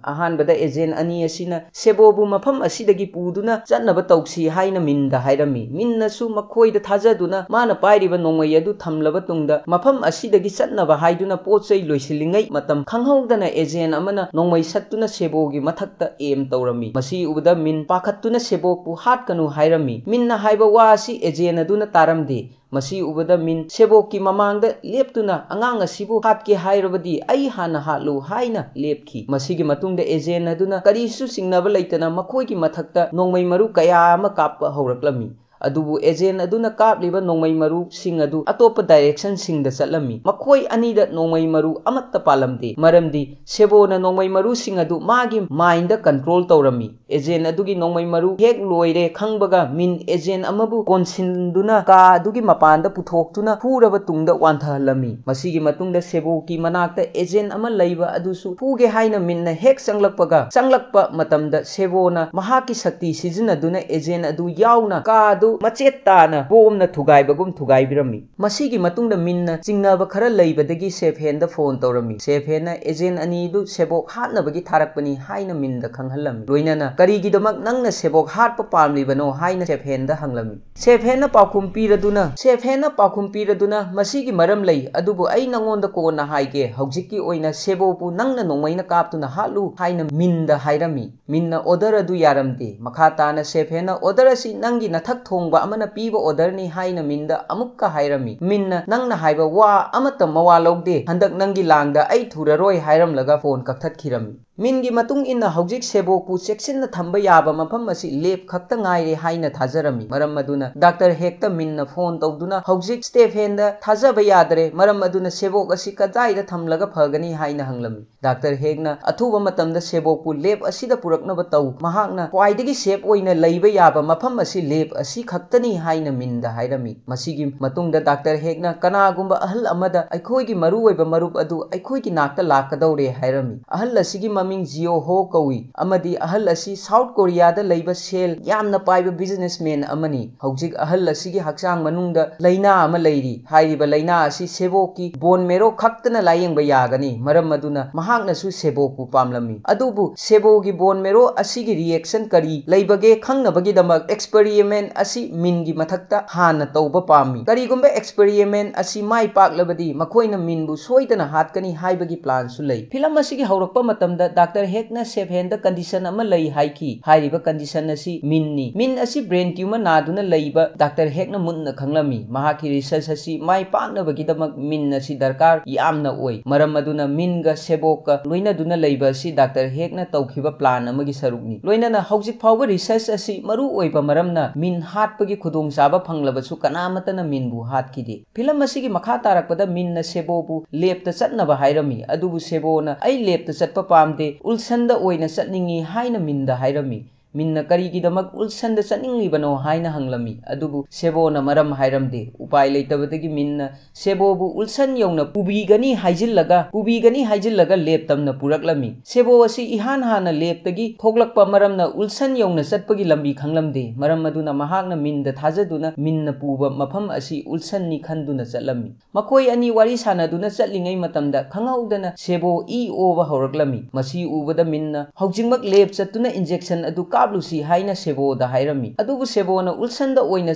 ꯑꯍꯥꯟꯕꯗ agent ꯑꯅꯤ ꯑꯁꯤꯅ ꯁꯦꯕꯣꯕꯨ ꯃꯐꯝ ꯑꯁꯤꯗꯒꯤ ꯄꯨꯗꯨꯅ ꯆꯠꯅꯕ ꯇꯧꯁꯤ ꯍꯥꯏꯅ ꯃꯤꯟꯗ ꯍꯥꯏꯔꯝꯃꯤ꯫ ꯃꯤꯟꯅꯁꯨ ꯃꯈꯣꯏꯗ ꯊꯥꯖꯗꯨꯅ ꯃꯥꯅ ꯄꯥꯏꯔꯤꯕ ꯅꯣꯡꯃꯩ ꯑꯗꯨ ꯊꯝꯂꯕ ꯇꯨꯡꯗ ꯃꯐꯝ ꯑꯁꯤꯗꯒꯤ ꯆꯠꯅꯕ ꯍꯥꯏꯗꯨꯅ ꯄꯣꯠ ꯆꯩ ꯂꯣꯏꯁꯤꯜꯂꯤꯉꯩ ꯃꯇꯝ ꯈꯪꯍꯧꯗꯅ agent ꯑꯃꯅ ꯅꯣꯡꯃꯩ ꯁꯠꯇꯨꯅ ꯁꯦꯕꯣꯒꯤ ꯃꯊꯛꯇ aim ꯇꯧꯔꯝꯃꯤ꯫ ꯃꯁꯤ ꯎꯕꯗ ꯃꯤꯟ ꯄꯥꯈꯠꯇꯨꯅ ꯁꯦꯕꯣꯛꯄꯨ "ꯍꯥꯠꯀꯅꯨ" ꯍꯥꯏꯔꯝꯃꯤ꯫ ꯃꯤꯟꯅ ꯍꯥꯏꯕ ꯋꯥ ꯑꯁꯤ agent ꯑꯗꯨꯅ ꯇꯥꯔꯝꯗꯦ꯫ ꯃꯁꯤ ꯎꯕꯗ ꯃꯤꯟ ꯁꯦꯕꯣꯛꯀꯤ ꯃꯃꯥꯡꯗ ꯂꯦꯞꯇꯨꯅ "ꯑꯉꯥꯡ ꯑꯁꯤꯕꯨ ꯍꯥꯠꯀꯦ ꯍꯥꯏꯔꯕꯗꯤ ꯑꯩ ꯍꯥꯟꯅ ꯍꯥꯠꯂꯨ" ꯍꯥꯏꯅ ꯂꯦꯞꯈꯤ꯫ ꯃꯁꯤꯒꯤ ꯃꯇꯨꯡꯗ agent ꯑꯗꯨꯅ ꯀꯔꯤꯁꯨ ꯆꯤꯡꯅꯕ ꯂꯩꯇꯅ ꯃꯈꯣꯏꯒꯤ ꯃꯊꯛꯇ ꯅꯣꯡꯃꯩ ꯃꯔꯨ ꯀꯌꯥ ꯑꯃ ꯀꯥꯞꯄ ꯍꯧꯔꯛꯂꯝꯃꯤ꯫ ꯑꯗꯨꯕꯨ agent ꯑꯗꯨꯅ ꯀꯥꯞꯂꯤꯕ ꯅꯣꯡꯃꯩ ꯃꯔꯨꯁꯤꯡ ꯑꯗꯨ ꯑꯇꯣꯞꯄ direction ꯁꯤꯡꯗ ꯆꯠꯂꯝꯃꯤ꯫ ꯃꯈꯣꯏ ꯑꯅꯤꯗ ꯅꯣꯡꯃꯩ ꯃꯔꯨ ꯑꯃꯠꯇ ꯄꯥꯜꯂꯝꯗꯦ, ꯃꯔꯝꯗꯤ ꯁꯦꯕꯣꯅ ꯅꯣꯡꯃꯩ ꯃꯔꯨꯁꯤꯡ ꯑꯗꯨ ꯃꯥꯒꯤ mind ꯗ control ꯇꯧꯔꯝꯃꯤ꯫ Agent ꯑꯗꯨꯒꯤ ꯅꯣꯡꯃꯩ ꯃꯔꯨ ꯍꯦꯛ ꯂꯣꯏꯔꯦ ꯈꯪꯕꯒ ꯃꯤꯟ agent ꯑꯃꯕꯨ ꯀꯣꯟꯁꯤꯟꯗꯨꯅ ꯀꯥ ꯑꯗꯨꯒꯤ ꯃꯄꯥꯟꯗ ꯄꯨꯊꯣꯛꯇꯨꯅ ꯐꯨꯔꯕ ꯇꯨꯡꯗ ꯋꯥꯟꯊꯍꯜꯂꯝꯃꯤ꯫ ꯃꯁꯤꯒꯤ ꯃꯇꯨꯡꯗ ꯁꯦꯕꯣꯀꯤ ꯃꯅꯥꯛꯇ agent ꯑꯃ ꯂꯩꯕ ꯑꯗꯨꯁꯨ ꯐꯨꯒꯦ ꯍꯥꯏꯅ ꯃꯤꯟꯅ ꯍꯦꯛ ꯆꯪꯂꯛꯄꯒ, ꯆꯪꯂꯛꯄ ꯃꯇꯝꯗ ꯁꯦꯕꯣꯅ ꯃꯍꯥꯛꯀꯤ ꯁꯛꯇꯤ ꯁꯤꯖꯤꯟꯅꯗꯨꯅ agent ꯑꯗꯨ ꯌꯥꯎꯅ ꯀꯥ ꯑꯗꯨ ꯃꯆꯦꯠ ꯇꯥꯅ bomb ꯅ ꯊꯨꯒꯥꯏꯕꯒꯨꯝ ꯊꯨꯒꯥꯏꯕꯤꯔꯝꯃꯤ꯫ ꯃꯁꯤꯒꯤ ꯃꯇꯨꯡꯗ ꯃꯤꯟꯅ ꯆꯤꯡꯅꯕ ꯈꯔ ꯂꯩꯕꯗꯒꯤ ꯁꯦꯐꯦꯟꯗ phone ꯇꯧꯔꯝꯃꯤ꯫ ꯁꯦꯐꯦꯟꯅ agent ꯑꯅꯤꯗꯨ ꯁꯦꯕꯣꯛ ꯍꯥꯠꯅꯕꯒꯤ ꯊꯥꯔꯛꯄꯅꯤ ꯍꯥꯏꯅ ꯃꯤꯟꯗ ꯈꯪꯍꯜꯂꯝꯃꯤ꯫ ꯂꯣꯏꯅꯅ "ꯀꯔꯤꯒꯤꯗꯃꯛ ꯅꯪꯅ ꯁꯦꯕꯣꯛ ꯍꯥꯠꯄ ꯄꯥꯝꯂꯤꯕꯅꯣ?" ꯍꯥꯏꯅ ꯁꯦꯐꯦꯟꯗ ꯍꯪꯂꯝꯃꯤ꯫ ꯁꯦꯐꯦꯟꯅ ꯄꯥꯎꯈꯨꯝ ꯄꯤꯔꯗꯨꯅ, ꯁꯦꯐꯦꯟꯅ ꯄꯥꯎꯈꯨꯝ ꯄꯤꯔꯗꯨꯅ, "ꯃꯁꯤꯒꯤ ꯃꯔꯝ ꯂꯩ, ꯑꯗꯨꯕꯨ ꯑꯩ ꯅꯉꯣꯟꯗ ꯀꯣꯟꯅ ꯍꯥꯏꯒꯦ꯫ ꯍꯧꯖꯤꯛꯀꯤ ꯑꯣꯏꯅ ꯁꯦꯕꯣꯛꯄꯨ ꯅꯪꯅ ꯅꯣꯡꯃꯩꯅ ꯀꯥꯞꯇꯨꯅ ꯍꯥꯠꯂꯨ" ꯍꯥꯏꯅ ꯃꯤꯟꯗ ꯍꯥꯏꯔꯝꯃꯤ꯫ ꯃꯤꯟꯅ order ꯑꯗꯨ ꯌꯥꯔꯝꯗꯦ꯫ ꯃꯈꯥ ꯇꯥꯅ ꯁꯦꯐꯦꯟꯅ "Order ꯑꯁꯤ ꯅꯪꯒꯤ ꯅꯊꯛ ꯊꯣꯡ" ꯊꯣꯡꯕ ꯑꯃꯅ ꯄꯤꯕ orderꯅꯤ" ꯍꯥꯏꯅ ꯃꯤꯟꯗ ꯑꯃꯨꯛꯀ ꯍꯥꯏꯔꯝꯃꯤ꯫ ꯃꯤꯟꯅ "ꯅꯪꯅ ꯍꯥꯏꯕ ꯋꯥ ꯑꯃꯠꯇ ꯃꯋꯥ ꯂꯧꯗꯦ, ꯍꯟꯗꯛ ꯅꯪꯒꯤ ꯂꯥꯡꯗ ꯑꯩ ꯊꯨꯔꯔꯣꯏ" ꯍꯥꯏꯔꯝꯂꯒ ꯐꯣꯟ ꯀꯛꯊꯠꯈꯤꯔꯝꯃꯤ꯫ ꯃꯤꯟꯒꯤ ꯃꯇꯨꯡ ꯏꯟꯅ ꯍꯧꯖꯤꯛ ꯁꯦꯕꯣꯛꯄꯨ ꯆꯦꯛꯁꯤꯟꯅ ꯊꯝꯕ ꯌꯥꯕ ꯃꯐꯝ ꯑꯁꯤ lab ꯈꯛꯇ ꯉꯥꯏꯔꯦ ꯍꯥꯏꯅ ꯊꯥꯖꯔꯝꯃꯤ꯫ ꯃꯔꯝ ꯑꯗꯨꯅ ꯗꯥꯛꯇꯔ ꯍꯦꯛꯇ ꯃꯤꯟꯅ ꯐꯣꯟ ꯇꯧꯗꯨꯅ "ꯍꯧꯖꯤꯛ ꯁ꯭ꯇꯦꯐꯦꯟꯗ ꯊꯥꯖꯕ ꯌꯥꯗ꯭ꯔꯦ, ꯃꯔꯝ ꯑꯗꯨꯅ ꯁꯦꯕꯣꯛ ꯑꯁꯤ ꯀꯗꯥꯏꯗ ꯊꯝꯂꯒ ꯐꯒꯅꯤ?" ꯍꯥꯏꯅ ꯍꯪꯂꯝꯃꯤ꯫ ꯗꯥꯛꯇꯔ ꯍꯦꯛꯅ "ꯑꯊꯨꯕ ꯃꯇꯝꯗ ꯁꯦꯕꯣꯛꯄꯨ lab ꯑꯁꯤꯗ ꯄꯨꯔꯛꯅꯕ ꯇꯧ, ꯃꯍꯥꯛꯅ ꯈ꯭ꯋꯥꯏꯗꯒꯤ safe ꯑꯣꯏꯅ ꯂꯩꯕ ꯌꯥꯕ ꯃꯐꯝ ꯑꯁꯤ lab ꯑꯁꯤ ꯈꯛꯇꯅꯤ" ꯍꯥꯏꯅ ꯃꯤꯟꯗ ꯍꯥꯏꯔꯝꯃꯤ꯫ ꯃꯁꯤꯒꯤ ꯃꯇꯨꯡꯗ ꯗꯥꯛꯇꯔ ꯍꯦꯛꯅ "ꯀꯅꯥꯒꯨꯝꯕ ꯑꯍꯜ ꯑꯃꯗ ꯑꯩꯈꯣꯏꯒꯤ ꯃꯔꯨꯑꯣꯏꯕ ꯃꯔꯨꯞ ꯑꯗꯨ ꯑꯩꯈꯣꯏꯒꯤ ꯅꯥꯛꯇ ꯂꯥꯛꯀꯗꯧꯔꯦ" ꯍꯥꯏꯔꯝꯃꯤ꯫ ꯑꯍꯜ ꯑꯁꯤꯒꯤ ꯃꯃꯤꯡ ꯖꯤꯑꯣ ꯍꯣ ꯀꯧꯏ ꯑꯃꯗꯤ ꯑꯍꯜ ꯑꯁꯤ ꯁꯥꯎꯠ ꯀꯣꯔꯤꯌꯥꯗ ꯂꯩꯕ ꯁꯦꯜ ꯌꯥꯝꯅ ꯄꯥꯏꯕ businessman ꯑꯃꯅꯤ꯫ ꯍꯧꯖꯤꯛ ꯑꯍꯜ ꯑꯁꯤꯒꯤ ꯍꯛꯆꯥꯡ ꯃꯅꯨꯡꯗ ꯂꯥꯏꯅꯥ ꯑꯃ ꯂꯩꯔꯤ꯫ ꯍꯥꯏꯔꯤꯕ ꯂꯥꯏꯅꯥ ꯑꯁꯤ ꯁꯦꯕꯣꯛꯀꯤ bone marrow ꯈꯛꯇꯅ ꯂꯥꯌꯦꯡꯕ ꯌꯥꯒꯅꯤ꯫ ꯃꯔꯝ ꯑꯗꯨꯅ ꯃꯍꯥꯛꯅꯁꯨ ꯁꯦꯕꯣꯛꯄꯨ ꯄꯥꯝꯂꯝꯃꯤ꯫ ꯑꯗꯨꯕꯨ ꯁꯦꯕꯣꯒꯤ bone marrow ꯑꯁꯤꯒꯤ reaction ꯀꯔꯤ ꯂꯩꯕꯒꯦ ꯈꯪꯅꯕꯒꯤꯗꯃꯛ experiment ꯑꯁꯤ ꯃꯤꯟꯒꯤ ꯃꯊꯛꯇ ꯍꯥꯟꯅ ꯇꯧꯕ ꯄꯥꯝꯃꯤ꯫ ꯀꯔꯤꯒꯨꯝꯕ experiment ꯑꯁꯤ ꯃꯥꯏ ꯄꯥꯛꯂꯕꯗꯤ ꯃꯈꯣꯏꯅ ꯃꯤꯟꯕꯨ ꯁꯣꯏꯗꯅ ꯍꯥꯠꯀꯅꯤ ꯍꯥꯏꯕꯒꯤ planꯁꯨ ꯂꯩ꯫ ꯐꯤꯂꯝ ꯑꯁꯤꯒꯤ ꯍꯧꯔꯛꯄ ꯃꯇꯝꯗ ꯗꯥꯛꯇꯔ ꯍꯦꯛꯅ ꯁꯦꯐꯦꯟꯗ condition ꯑꯃ ꯂꯩ ꯍꯥꯏꯈꯤ꯫ ꯍꯥꯏꯔꯤꯕ condition ꯑꯁꯤ ꯃꯤꯟꯅꯤ꯫ ꯃꯤꯟ ꯑꯁꯤ brain tumor ꯅꯥꯗꯨꯅ ꯂꯩꯕ ꯗꯥꯛꯇꯔ ꯍꯦꯛꯅ ꯃꯨꯟꯅ ꯈꯪꯂꯝꯃꯤ꯫ ꯃꯍꯥꯛꯀꯤ research ꯑꯁꯤ ꯃꯥꯏ ꯄꯥꯛꯅꯕꯒꯤꯗꯃꯛ ꯃꯤꯟ ꯑꯁꯤ ꯗꯔꯀꯥꯔ ꯌꯥꯝꯅ ꯑꯣꯏ꯫ ꯃꯔꯝ ꯑꯗꯨꯅ ꯃꯤꯟꯒ ꯁꯦꯕꯣꯛꯀ ꯂꯣꯏꯅꯗꯨꯅ ꯂꯩꯕ ꯑꯁꯤ ꯗꯥꯛꯇꯔ ꯍꯦꯛꯅ ꯇꯧꯈꯤꯕ plan ꯑꯃꯒꯤ ꯁꯔꯨꯛꯅꯤ꯫ ꯂꯣꯏꯅꯅ ꯍꯧꯖꯤꯛ ꯐꯥꯎꯕ research ꯑꯁꯤ ꯃꯔꯨ ꯑꯣꯏꯕ ꯃꯔꯝꯅ ꯃꯤꯟ ꯍꯥꯠꯄꯒꯤ ꯈꯨꯗꯣꯡꯆꯥꯕ ꯐꯪꯂꯕꯁꯨ ꯀꯅꯥꯃꯠꯇꯅ ꯃꯤꯟꯕꯨ ꯍꯥꯠꯈꯤꯗꯦ꯫ ꯐꯤꯂꯝ ꯑꯁꯤꯒꯤ ꯃꯈꯥ ꯇꯥꯔꯛꯄꯗ ꯃꯤꯟꯅ ꯁꯦꯕꯣꯕꯨ ꯂꯦꯞꯇ ꯆꯠꯅꯕ ꯍꯥꯏꯔꯝꯃꯤ꯫ ꯑꯗꯨꯕꯨ ꯁꯦꯕꯣꯅ "ꯑꯩ ꯂꯦꯞꯇ ꯆꯠꯄ ꯄꯥꯝꯗꯦ, ꯎꯜꯁꯟꯗ ꯑꯣꯏꯅ ꯆꯠꯅꯤꯡꯏ" ꯍꯥꯏꯅ ꯃꯤꯟꯗ ꯍꯥꯏꯔꯝꯃꯤ꯫ ꯃꯤꯟꯅ "ꯀꯔꯤꯒꯤꯗꯃꯛ ꯎꯜꯁꯟꯗ ꯆꯠꯅꯤꯡꯂꯤꯕꯅꯣ?" ꯍꯥꯏꯅ ꯍꯪꯂꯝꯃꯤ꯫ ꯑꯗꯨꯕꯨ ꯁꯦꯕꯣꯅ ꯃꯔꯝ ꯍꯥꯏꯔꯝꯗꯦ꯫ ꯎꯄꯥꯏ ꯂꯩꯇꯕꯗꯒꯤ ꯃꯤꯟꯅ ꯁꯦꯕꯣꯕꯨ ꯎꯜꯁꯟ ꯌꯧꯅ ꯄꯨꯕꯤꯒꯅꯤ ꯍꯥꯏꯖꯤꯜꯂꯒ, ꯄꯨꯕꯤꯒꯅꯤ ꯍꯥꯏꯖꯤꯜꯂꯒ ꯂꯦꯞ ꯇꯝꯅ ꯄꯨꯔꯛꯂꯝꯃꯤ꯫ ꯁꯦꯕꯣ ꯑꯁꯤ ꯏꯍꯥꯟ ꯍꯥꯟꯅ ꯂꯦꯞꯇꯒꯤ ꯊꯣꯛꯂꯛꯄ ꯃꯔꯝꯅ ꯎꯜꯁꯟ ꯌꯧꯅ ꯆꯠꯄꯒꯤ ꯂꯝꯕꯤ ꯈꯪꯂꯝꯗꯦ꯫ ꯃꯔꯝ ꯑꯗꯨꯅ ꯃꯍꯥꯛꯅ ꯃꯤꯟꯗ ꯊꯥꯖꯗꯨꯅ ꯃꯤꯟꯅ ꯄꯨꯕ ꯃꯐꯝ ꯑꯁꯤ ꯎꯜꯁꯟꯅꯤ ꯈꯟꯗꯨꯅ ꯆꯠꯂꯝꯃꯤ꯫ ꯃꯈꯣꯏ ꯑꯅꯤ ꯋꯥꯔꯤ ꯁꯥꯟꯅꯗꯨꯅ ꯆꯠꯂꯤꯉꯩ ꯃꯇꯝꯗ ꯈꯪꯍꯧꯗꯅ ꯁꯦꯕꯣ ꯏ ꯑꯣꯕ ꯍꯧꯔꯛꯂꯝꯃꯤ꯫ ꯃꯁꯤ ꯎꯕꯗ ꯃꯤꯟꯅ "ꯍꯧꯖꯤꯛꯃꯛ ꯂꯦꯞ ꯆꯠꯇꯨꯅ injection ꯑꯗꯨ ꯀꯥꯞ" ꯍꯥꯞꯂꯨꯁꯤ ꯍꯥꯏꯅ ꯁꯦꯕꯣꯗ ꯍꯥꯏꯔꯝꯃꯤ꯫ ꯑꯗꯨꯕꯨ ꯁꯦꯕꯣꯅ ꯎꯜꯁꯟꯗ ꯑꯣꯏꯅ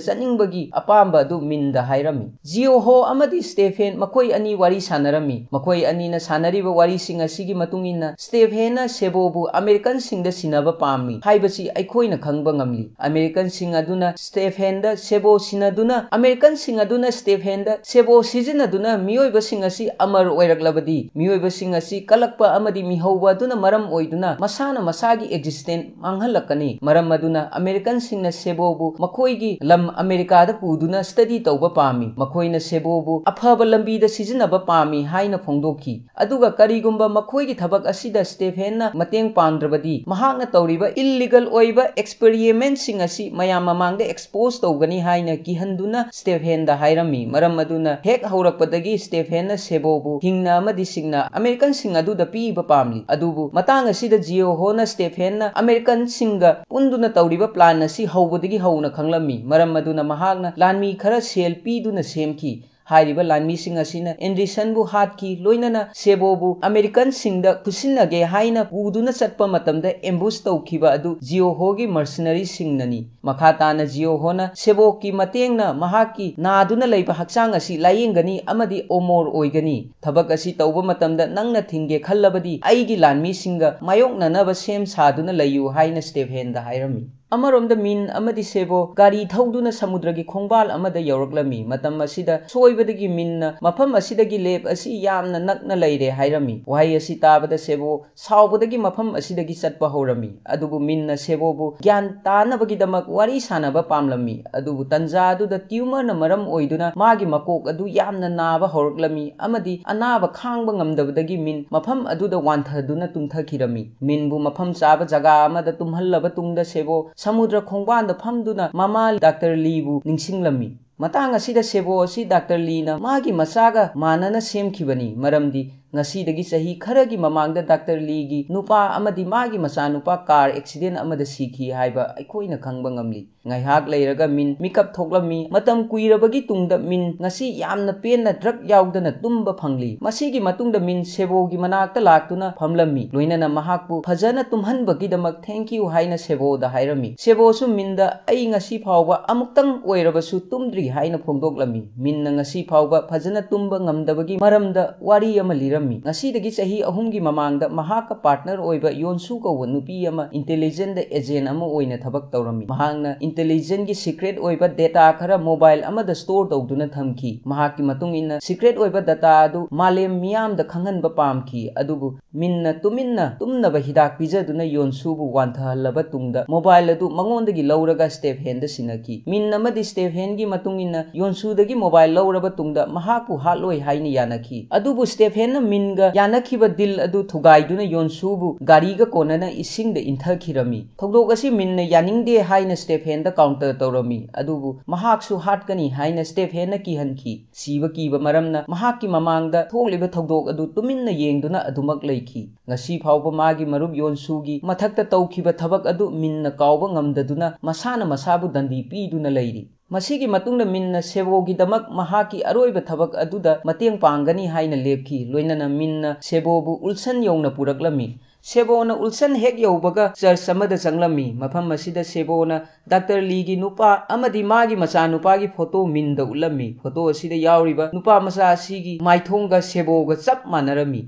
ꯆꯠꯅꯤꯡꯕꯒꯤ ꯑꯄꯥꯝꯕ ꯑꯗꯨ ꯃꯤꯟꯗ ꯍꯥꯏꯔꯝꯃꯤ꯫ ꯖꯤꯑꯣ ꯍꯣ ꯑꯃꯗꯤ ꯁ꯭ꯇꯦꯐꯦꯟ ꯃꯈꯣꯏ ꯑꯅꯤ ꯋꯥꯔꯤ ꯁꯥꯟꯅꯔꯝꯃꯤ꯫ ꯃꯈꯣꯏ ꯑꯅꯤꯅ ꯁꯥꯟꯅꯔꯤꯕ ꯋꯥꯔꯤꯁꯤꯡ ꯑꯁꯤꯒꯤ ꯃꯇꯨꯡ ꯏꯟꯅ ꯁ꯭ꯇꯦꯐꯦꯟꯅ ꯁꯦꯕꯣꯕꯨ ꯑꯃꯦꯔꯤꯀꯟꯁꯤꯡꯗ ꯁꯤꯟꯅꯕ ꯄꯥꯝꯃꯤ ꯍꯥꯏꯕꯁꯤ ꯑꯩꯈꯣꯏꯅ ꯈꯪꯕ ꯉꯝꯂꯤ꯫ ꯑꯃꯦꯔꯤꯀꯟꯁꯤꯡ ꯑꯗꯨꯅ ꯁ꯭ꯇꯦꯐꯦꯟꯗ ꯁꯦꯕꯣ ꯁꯤꯟꯅꯗꯨꯅ ꯑꯃꯦꯔꯤꯀꯟꯁꯤꯡ ꯑꯗꯨꯅ ꯁ꯭ꯇꯦꯐꯦꯟꯗ ꯁꯦꯕꯣ ꯁꯤꯖꯤꯟꯅꯗꯨꯅ ꯃꯤꯑꯣꯏꯕꯁꯤꯡ ꯑꯁꯤ ꯑꯃꯔ ꯑꯣꯏꯔꯛꯂꯕꯗꯤ ꯃꯤꯑꯣꯏꯕꯁꯤꯡ ꯑꯁꯤ ꯀꯜꯂꯛꯄ ꯑꯃꯗꯤ ꯃꯤꯍꯧꯕ ꯑꯗꯨꯅ ꯃꯔꯝ ꯑꯣꯏꯗꯨꯅ ꯃꯁꯥꯅ ꯃꯁꯥꯒꯤ ꯑꯦꯛꯖꯤꯁꯇꯦꯟ ꯃꯥꯡꯍꯜꯂꯛꯀꯅꯤ꯫ ꯃꯔꯝ ꯑꯗꯨꯅ ꯑꯃꯦꯔꯤꯀꯟꯁꯤꯡꯅ ꯁꯦꯕꯣꯕꯨ ꯃꯈꯣꯏꯒꯤ ꯂꯝ ꯑꯃꯦꯔꯤꯀꯥꯗ ꯄꯨꯗꯨꯅ ꯁ꯭ꯇꯗꯤ ꯇꯧꯕ ꯄꯥꯝꯃꯤ꯫ ꯃꯈꯣꯏꯅ ꯁꯦꯕꯣꯕꯨ ꯑꯐꯕ ꯂꯝꯕꯤꯗ ꯁꯤꯖꯤꯟꯅꯕ ꯄꯥꯝꯃꯤ ꯍꯥꯏꯅ ꯐꯣꯡꯗꯣꯛꯈꯤ꯫ ꯑꯗꯨꯒ ꯀꯔꯤꯒꯨꯝꯕ ꯃꯈꯣꯏꯒꯤ ꯊꯕꯛ ꯑꯁꯤꯗ ꯁ꯭ꯇꯦꯐꯦꯟꯅ ꯃꯇꯦꯡ ꯄꯥꯡꯗ꯭ꯔꯕꯗꯤ ꯃꯍꯥꯛꯅ ꯇꯧꯔꯤꯕ ꯏꯜꯂꯤꯒꯜ ꯑꯣꯏꯕ ꯑꯦꯛꯁꯄꯦꯔꯤꯃꯦꯟꯁꯤꯡ ꯑꯁꯤ ꯃꯌꯥꯝ ꯃꯃꯥꯡꯗ ꯑꯦꯛꯁꯄꯣꯖ ꯇꯧꯒꯅꯤ ꯍꯥꯏꯅ ꯀꯤꯍꯟꯗꯨꯅ ꯁ꯭ꯇꯦꯐꯦꯟꯗ ꯍꯥꯏꯔꯝꯃꯤ꯫ ꯃꯔꯝ ꯑꯗꯨꯅ ꯍꯦꯛ ꯍꯧꯔꯛꯄꯗꯒꯤ ꯁ꯭ꯇꯦꯐꯦꯟꯅ ꯁꯦꯕꯣꯕꯨ ꯍꯤꯡꯅ ꯑꯃꯗꯤ ꯁꯤꯡꯅ ꯑꯃꯦꯔꯤꯀꯟꯁꯤꯡ ꯑꯗꯨꯗ ꯄꯤꯕ ꯄꯥꯝꯂꯤ꯫ ꯑꯗꯨꯕꯨ ꯃꯇꯥꯡ ꯑꯁꯤꯗ ꯖꯤꯑꯣ ꯍꯣꯅ ꯁ꯭ꯇꯦꯐꯦꯟꯅ ꯑꯃꯦꯔꯤꯀꯟꯁꯤꯡꯒ ꯄꯨꯟꯗꯨꯅ ꯇꯧꯔꯤꯕ ꯄ꯭ꯂꯥꯟ ꯑꯁꯤ ꯍꯧꯕꯗꯒꯤ ꯍꯧꯅ ꯈꯪꯂꯝꯃꯤ꯫ ꯃꯔꯝ ꯑꯗꯨꯅ ꯃꯍꯥꯛꯅ ꯂꯥꯟꯃꯤ ꯈꯔ ꯁꯦꯜ ꯄꯤꯗꯨꯅ ꯁꯦꯝꯈꯤ꯫ ꯍꯥꯏꯔꯤꯕ ꯂꯥꯟꯃꯤꯁꯤꯡ ꯑꯁꯤꯅ ꯑꯦꯟꯗꯔꯁꯟꯕꯨ ꯍꯥꯠꯈꯤ, ꯂꯣꯏꯅꯅ ꯁꯦꯕꯣꯕꯨ ꯑꯃꯦꯔꯤꯀꯟꯁꯤꯡꯗ ꯈꯨꯠꯁꯤꯟꯅꯒꯦ ꯍꯥꯏꯅ ꯄꯨꯗꯨꯅ ꯆꯠꯄ ꯃꯇꯝꯗ ꯑꯦꯝꯕꯨꯁ ꯇꯧꯈꯤꯕ ꯑꯗꯨ ꯖꯤꯑꯣ ꯍꯣꯒꯤ ꯃꯔꯁꯅꯔꯤꯁꯤꯡꯅꯅꯤ꯫ ꯃꯈꯥ ꯇꯥꯅ ꯖꯤꯑꯣ ꯍꯣꯅ ꯁꯦꯕꯣꯛꯀꯤ ꯃꯇꯦꯡꯅ ꯃꯍꯥꯛꯀꯤ ꯅꯥꯗꯨꯅ ꯂꯩꯕ ꯍꯛꯆꯥꯡ ꯑꯁꯤ ꯂꯥꯌꯦꯡꯒꯅꯤ ꯑꯃꯗꯤ ꯑꯣꯃꯣꯔ ꯑꯣꯏꯒꯅꯤ꯫ ꯊꯕꯛ ꯑꯁꯤ ꯇꯧꯕ ꯃꯇꯝꯗ ꯅꯪꯅ ꯊꯤꯡꯒꯦ ꯈꯜꯂꯕꯗꯤ ꯑꯩꯒꯤ ꯂꯥꯟꯃꯤꯁꯤꯡꯒ ꯃꯥꯌꯣꯛꯅꯅꯕ ꯁꯦꯝ ꯁꯥꯗꯨꯅ ꯂꯩꯌꯨ ꯍꯥꯏꯅ ꯁ꯭ꯇꯦꯐꯦꯟꯗ ꯍꯥꯏꯔꯝꯃꯤ꯫ ꯑꯃꯔꯣꯝꯗ ꯃꯤꯟ ꯑꯃꯗꯤ ꯁꯦꯕꯣ ꯒꯥꯔꯤ ꯊꯧꯗꯨꯅ ꯁꯃꯨꯗ꯭ꯔꯒꯤ ꯈꯣꯡꯕꯥꯜ ꯑꯃꯗ ꯌꯧꯔꯛꯂꯝꯃꯤ꯫ ꯃꯇꯝ ꯑꯁꯤꯗ ꯁꯣꯏꯕꯗꯒꯤ ꯃꯤꯟꯅ ꯃꯐꯝ ꯑꯁꯤꯗꯒꯤ ꯂꯦꯞ ꯑꯁꯤ ꯌꯥꯝꯅ ꯅꯛꯅ ꯂꯩꯔꯦ ꯍꯥꯏꯔꯝꯃꯤ꯫ ꯋꯥꯍꯩ ꯑꯁꯤ ꯇꯥꯕꯗ ꯁꯦꯕꯣ ꯁꯥꯎꯕꯗꯒꯤ ꯃꯐꯝ ꯑꯁꯤꯗꯒꯤ ꯆꯠꯄ ꯍꯧꯔꯝꯃꯤ꯫ ꯑꯗꯨꯕꯨ ꯃꯤꯟꯅ ꯁꯦꯕꯣꯕꯨ ꯒ꯭ꯌꯥꯟ ꯇꯥꯅꯕꯒꯤꯗꯃꯛ ꯋꯥꯔꯤ ꯁꯥꯅꯕ ꯄꯥꯝꯂꯝꯃꯤ꯫ ꯑꯗꯨꯕꯨ ꯇꯟꯖꯥ ꯑꯗꯨꯗ ꯇ꯭ꯌꯨꯃꯔꯅ ꯃꯔꯝ ꯑꯣꯏꯗꯨꯅ ꯃꯥꯒꯤ ꯃꯀꯣꯛ ꯑꯗꯨ ꯌꯥꯝꯅ ꯅꯥꯕ ꯍꯧꯔꯛꯂꯝꯃꯤ ꯑꯃꯗꯤ ꯑꯅꯥꯕ ꯈꯥꯡꯕ ꯉꯝꯗꯕꯗꯒꯤ ꯃꯤꯟ ꯃꯐꯝ ꯑꯗꯨꯗ ꯋꯥꯟꯊꯗꯨꯅ ꯇꯨꯝꯊꯈꯤꯔꯝꯃꯤ꯫ ꯃꯤꯟꯕꯨ ꯃꯐꯝ ꯆꯥꯕ ꯖꯒꯥ ꯑꯃꯗ ꯇꯨꯝꯍꯜꯂꯕ ꯇꯨꯡꯗ ꯁꯦꯕꯣ ꯁꯃꯨꯗ꯭ꯔ ꯈꯣꯡꯕꯥꯟꯗ ꯐꯝꯗꯨꯅ ꯃꯃꯥ ꯗꯥꯛꯇꯔ ꯂꯤꯕꯨ ꯅꯤꯡꯁꯤꯡꯂꯝꯃꯤ꯫ ꯃꯇꯥꯡ ꯑꯁꯤꯗ ꯁꯦꯕꯣ ꯑꯁꯤ ꯗꯥꯛꯇꯔ ꯂꯤꯅ ꯃꯥꯒꯤ ꯃꯆꯥꯒ ꯃꯥꯟꯅꯅ ꯁꯦꯝꯈꯤꯕꯅꯤ, ꯃꯔꯝꯗꯤ ꯉꯁꯤꯗꯒꯤ ꯆꯍꯤ ꯈꯔꯒꯤ ꯃꯃꯥꯡꯗ ꯗꯥꯛꯇꯔ ꯂꯤꯒꯤ ꯅꯨꯄꯥ ꯑꯃꯗꯤ ꯃꯥꯒꯤ ꯃꯆꯥꯅꯨꯄꯥ ꯀꯥꯔ ꯑꯦꯛꯁꯤꯗꯦꯟ ꯑꯃꯗ ꯁꯤꯈꯤ ꯍꯥꯏꯕ ꯑꯩꯈꯣꯏꯅ ꯈꯪꯕ ꯉꯝꯂꯤ꯫ ꯉꯥꯏꯍꯥꯛ ꯂꯩꯔꯒ ꯃꯤꯟ ꯃꯤꯀꯞ ꯊꯣꯛꯂꯝꯃꯤ꯫ ꯃꯇꯝ ꯀꯨꯏꯔꯕꯒꯤ ꯇꯨꯡꯗ ꯃꯤꯟ ꯉꯁꯤ ꯌꯥꯝꯅ ꯄꯦꯟꯅ ꯗ꯭ꯔꯛ ꯌꯥꯎꯗꯅ ꯇꯨꯝꯕ ꯐꯪꯂꯤ꯫ ꯃꯁꯤꯒꯤ ꯃꯇꯨꯡꯗ ꯃꯤꯟ ꯁꯦꯕꯣꯒꯤ ꯃꯅꯥꯛꯇ ꯂꯥꯛꯇꯨꯅ ꯐꯝꯂꯝꯃꯤ꯫ ꯂꯣꯏꯅꯅ ꯃꯍꯥꯛꯄꯨ ꯐꯖꯅ ꯇꯨꯝꯍꯟꯕꯒꯤꯗꯃꯛ "Thank you" ꯍꯥꯏꯅ ꯁꯦꯕꯣꯗ ꯍꯥꯏꯔꯝꯃꯤ꯫ ꯁꯦꯕꯣꯁꯨ ꯃꯤꯟꯗ "ꯑꯩ ꯉꯁꯤ ꯐꯥꯎꯕ ꯑꯃꯨꯛꯇꯪ ꯑꯣꯏꯔꯕꯁꯨ ꯇꯨꯝꯗ꯭ꯔꯤ" ꯍꯥꯏꯅ ꯐꯣꯡꯗꯣꯛꯂꯝꯃꯤ꯫ ꯃꯤꯟꯅ ꯉꯁꯤ ꯐꯥꯎꯕ ꯐꯖꯅ ꯇꯨꯝꯕ ꯉꯝꯗꯕꯒꯤ ꯃꯔꯝꯗ ꯋꯥꯔꯤ ꯑꯃ ꯂꯤꯔꯝꯃꯤ꯫ ꯉꯁꯤꯗꯒꯤ ꯆꯍꯤ ꯑꯍꯨꯝꯒꯤ ꯃꯃꯥꯡꯗ ꯃꯍꯥꯛꯀ ꯄꯥꯔꯠꯅꯔ ꯑꯣꯏꯕ ꯌꯣꯟꯁꯨ ꯀꯧꯕ ꯅꯨꯄꯤ ꯑꯃ ꯏꯟꯇꯦꯂꯤꯖꯦꯟꯗ ꯑꯦꯖꯦꯟ ꯑꯃ ꯑꯣꯏꯅ ꯊꯕꯛ ꯇꯧꯔꯝꯃꯤ꯫ ꯃꯍꯥꯛꯅ ꯏꯟꯇꯦꯂꯤꯖꯦꯟꯒꯤ ꯁꯤꯀ꯭ꯔꯦꯠ ꯑꯣꯏꯕ ꯗꯦꯇꯥ ꯈꯔ ꯃꯣꯕꯥꯏꯜ ꯑꯃꯗ ꯁ꯭ꯇꯣꯔ ꯇꯧꯗꯨꯅ ꯊꯝꯈꯤ꯫ ꯃꯍꯥꯛꯀꯤ ꯃꯇꯨꯡ ꯏꯟꯅ ꯁꯤꯀ꯭ꯔꯦꯠ ꯑꯣꯏꯕ ꯗꯦꯇꯥ ꯑꯗꯨ ꯃꯥꯂꯦꯝ ꯃꯤꯌꯥꯝꯗ ꯈꯪꯍꯟꯕ ꯄꯥꯝꯈꯤ, ꯑꯗꯨꯕꯨ ꯃꯤꯟꯅ ꯇꯨꯃꯤꯟꯅ ꯇꯨꯝꯅꯕ ꯍꯤꯗꯥꯛ ꯄꯤꯖꯗꯨꯅ ꯌꯣꯟꯁꯨꯕꯨ ꯋꯥꯟꯊꯍꯜꯂꯕ ꯇꯨꯡꯗ ꯃꯣꯕꯥꯏꯜ ꯑꯗꯨ ꯃꯉꯣꯟꯗꯒꯤ ꯂꯧꯔꯒ ꯁ꯭ꯇꯦꯐꯦꯟꯗ ꯁꯤꯟꯅꯈꯤ꯫ ꯃꯤꯟ ꯑꯃꯗꯤ ꯁ꯭ꯇꯦꯐꯦꯟꯒꯤ ꯃꯇꯨꯡ ꯏꯟꯅ ꯌꯣꯟꯁꯨꯗꯒꯤ ꯃꯣꯕꯥꯏꯜ ꯂꯧꯔꯕ ꯇꯨꯡꯗ ꯃꯍꯥꯛꯄꯨ ꯍꯥꯠꯂꯣꯏ ꯍꯥꯏꯅ ꯌꯥꯅꯈꯤ꯫ ꯑꯗꯨꯕꯨ ꯁ꯭ꯇꯦꯐꯦꯟꯅ ꯃꯤꯟꯒ ꯌꯥꯅꯈꯤꯕ ꯗꯤꯜ ꯑꯗꯨ ꯊꯨꯒꯥꯏꯗꯨꯅ ꯌꯣꯟꯁꯨꯕꯨ ꯒꯥꯔꯤꯒ ꯀꯣꯟꯅꯅ ꯏꯁꯤꯡꯗ ꯏꯟꯊꯈꯤꯔꯝꯃꯤ꯫ ꯊꯧꯗꯣꯛ ꯑꯁꯤ ꯃꯤꯟꯅ ꯌꯥꯅꯤꯡꯗꯦ ꯍꯥꯏꯅ ꯁ꯭ꯇꯦꯐꯦꯟꯗ ꯀꯥꯎꯟꯇꯔ ꯇꯧꯔꯝꯃꯤ, ꯑꯗꯨꯕꯨ ꯃꯍꯥꯛꯁꯨ ꯍꯥꯠꯀꯅꯤ ꯍꯥꯏꯅ ꯁ꯭ꯇꯦꯐꯦꯟꯅ ꯀꯤꯍꯟꯈꯤ꯫ ꯁꯤꯕ ꯀꯤꯕ ꯃꯔꯝꯅ ꯃꯍꯥꯛꯀꯤ ꯃꯃꯥꯡꯗ ꯊꯣꯛꯂꯤꯕ ꯊꯧꯗꯣꯛ ꯑꯗꯨ ꯇꯨꯃꯤꯟꯅ ꯌꯦꯡꯗꯨꯅ ꯑꯗꯨꯃꯛ ꯂꯩꯈꯤ꯫ ꯉꯁꯤ ꯐꯥꯎꯕ ꯃꯥꯒꯤ ꯃꯔꯨꯞ ꯌꯣꯟꯁꯨꯒꯤ ꯃꯊꯛꯇ ꯇꯧꯈꯤꯕ ꯊꯕꯛ ꯑꯗꯨ ꯃꯤꯟꯅ ꯀꯥꯎꯕ ꯉꯝꯗꯗꯨꯅ ꯃꯁꯥꯅ ꯃꯁꯥꯕꯨ ꯗꯟꯗꯤ ꯄꯤꯗꯨꯅ ꯂꯩꯔꯤ꯫ ꯃꯁꯤꯒꯤ ꯃꯇꯨꯡꯗ ꯃꯤꯟꯅ ꯁꯦꯕꯣꯒꯤꯗꯃꯛ ꯃꯍꯥꯛꯀꯤ ꯑꯔꯣꯏꯕ ꯊꯕꯛ ꯑꯗꯨꯗ ꯃꯇꯦꯡ ꯄꯥꯡꯒꯅꯤ ꯍꯥꯏꯅ ꯂꯦꯞꯈꯤ꯫ ꯂꯣꯏꯅꯅ ꯃꯤꯟꯅ ꯁꯦꯕꯣꯕꯨ ꯎꯜꯁꯟ ꯌꯧꯅ ꯄꯨꯔꯛꯂꯝꯃꯤ꯫ ꯁꯦꯕꯣꯅ ꯎꯜꯁꯟ ꯍꯦꯛ ꯌꯧꯕꯒ ꯆꯔꯆ ꯑꯃꯗ ꯆꯪꯂꯝꯃꯤ꯫ ꯃꯐꯝ ꯑꯁꯤꯗ ꯁꯦꯕꯣꯅ ꯗꯥꯛꯇꯔ ꯂꯤꯒꯤ ꯅꯨꯄꯥ ꯑꯃꯗꯤ ꯃꯥꯒꯤ ꯃꯆꯥꯅꯨꯄꯥꯒꯤ ꯐꯣꯇꯣ ꯃꯤꯟꯗ ꯎꯠꯂꯝꯃꯤ꯫ ꯐꯣꯇꯣ ꯑꯁꯤꯗ ꯌꯥꯎꯔꯤꯕ ꯅꯨꯄꯥ ꯃꯆꯥ ꯑꯁꯤꯒꯤ ꯃꯥꯏꯊꯣꯡꯒ ꯁꯦꯕꯣꯒ ꯆꯞ ꯃꯥꯟꯅꯔꯝꯃꯤ꯫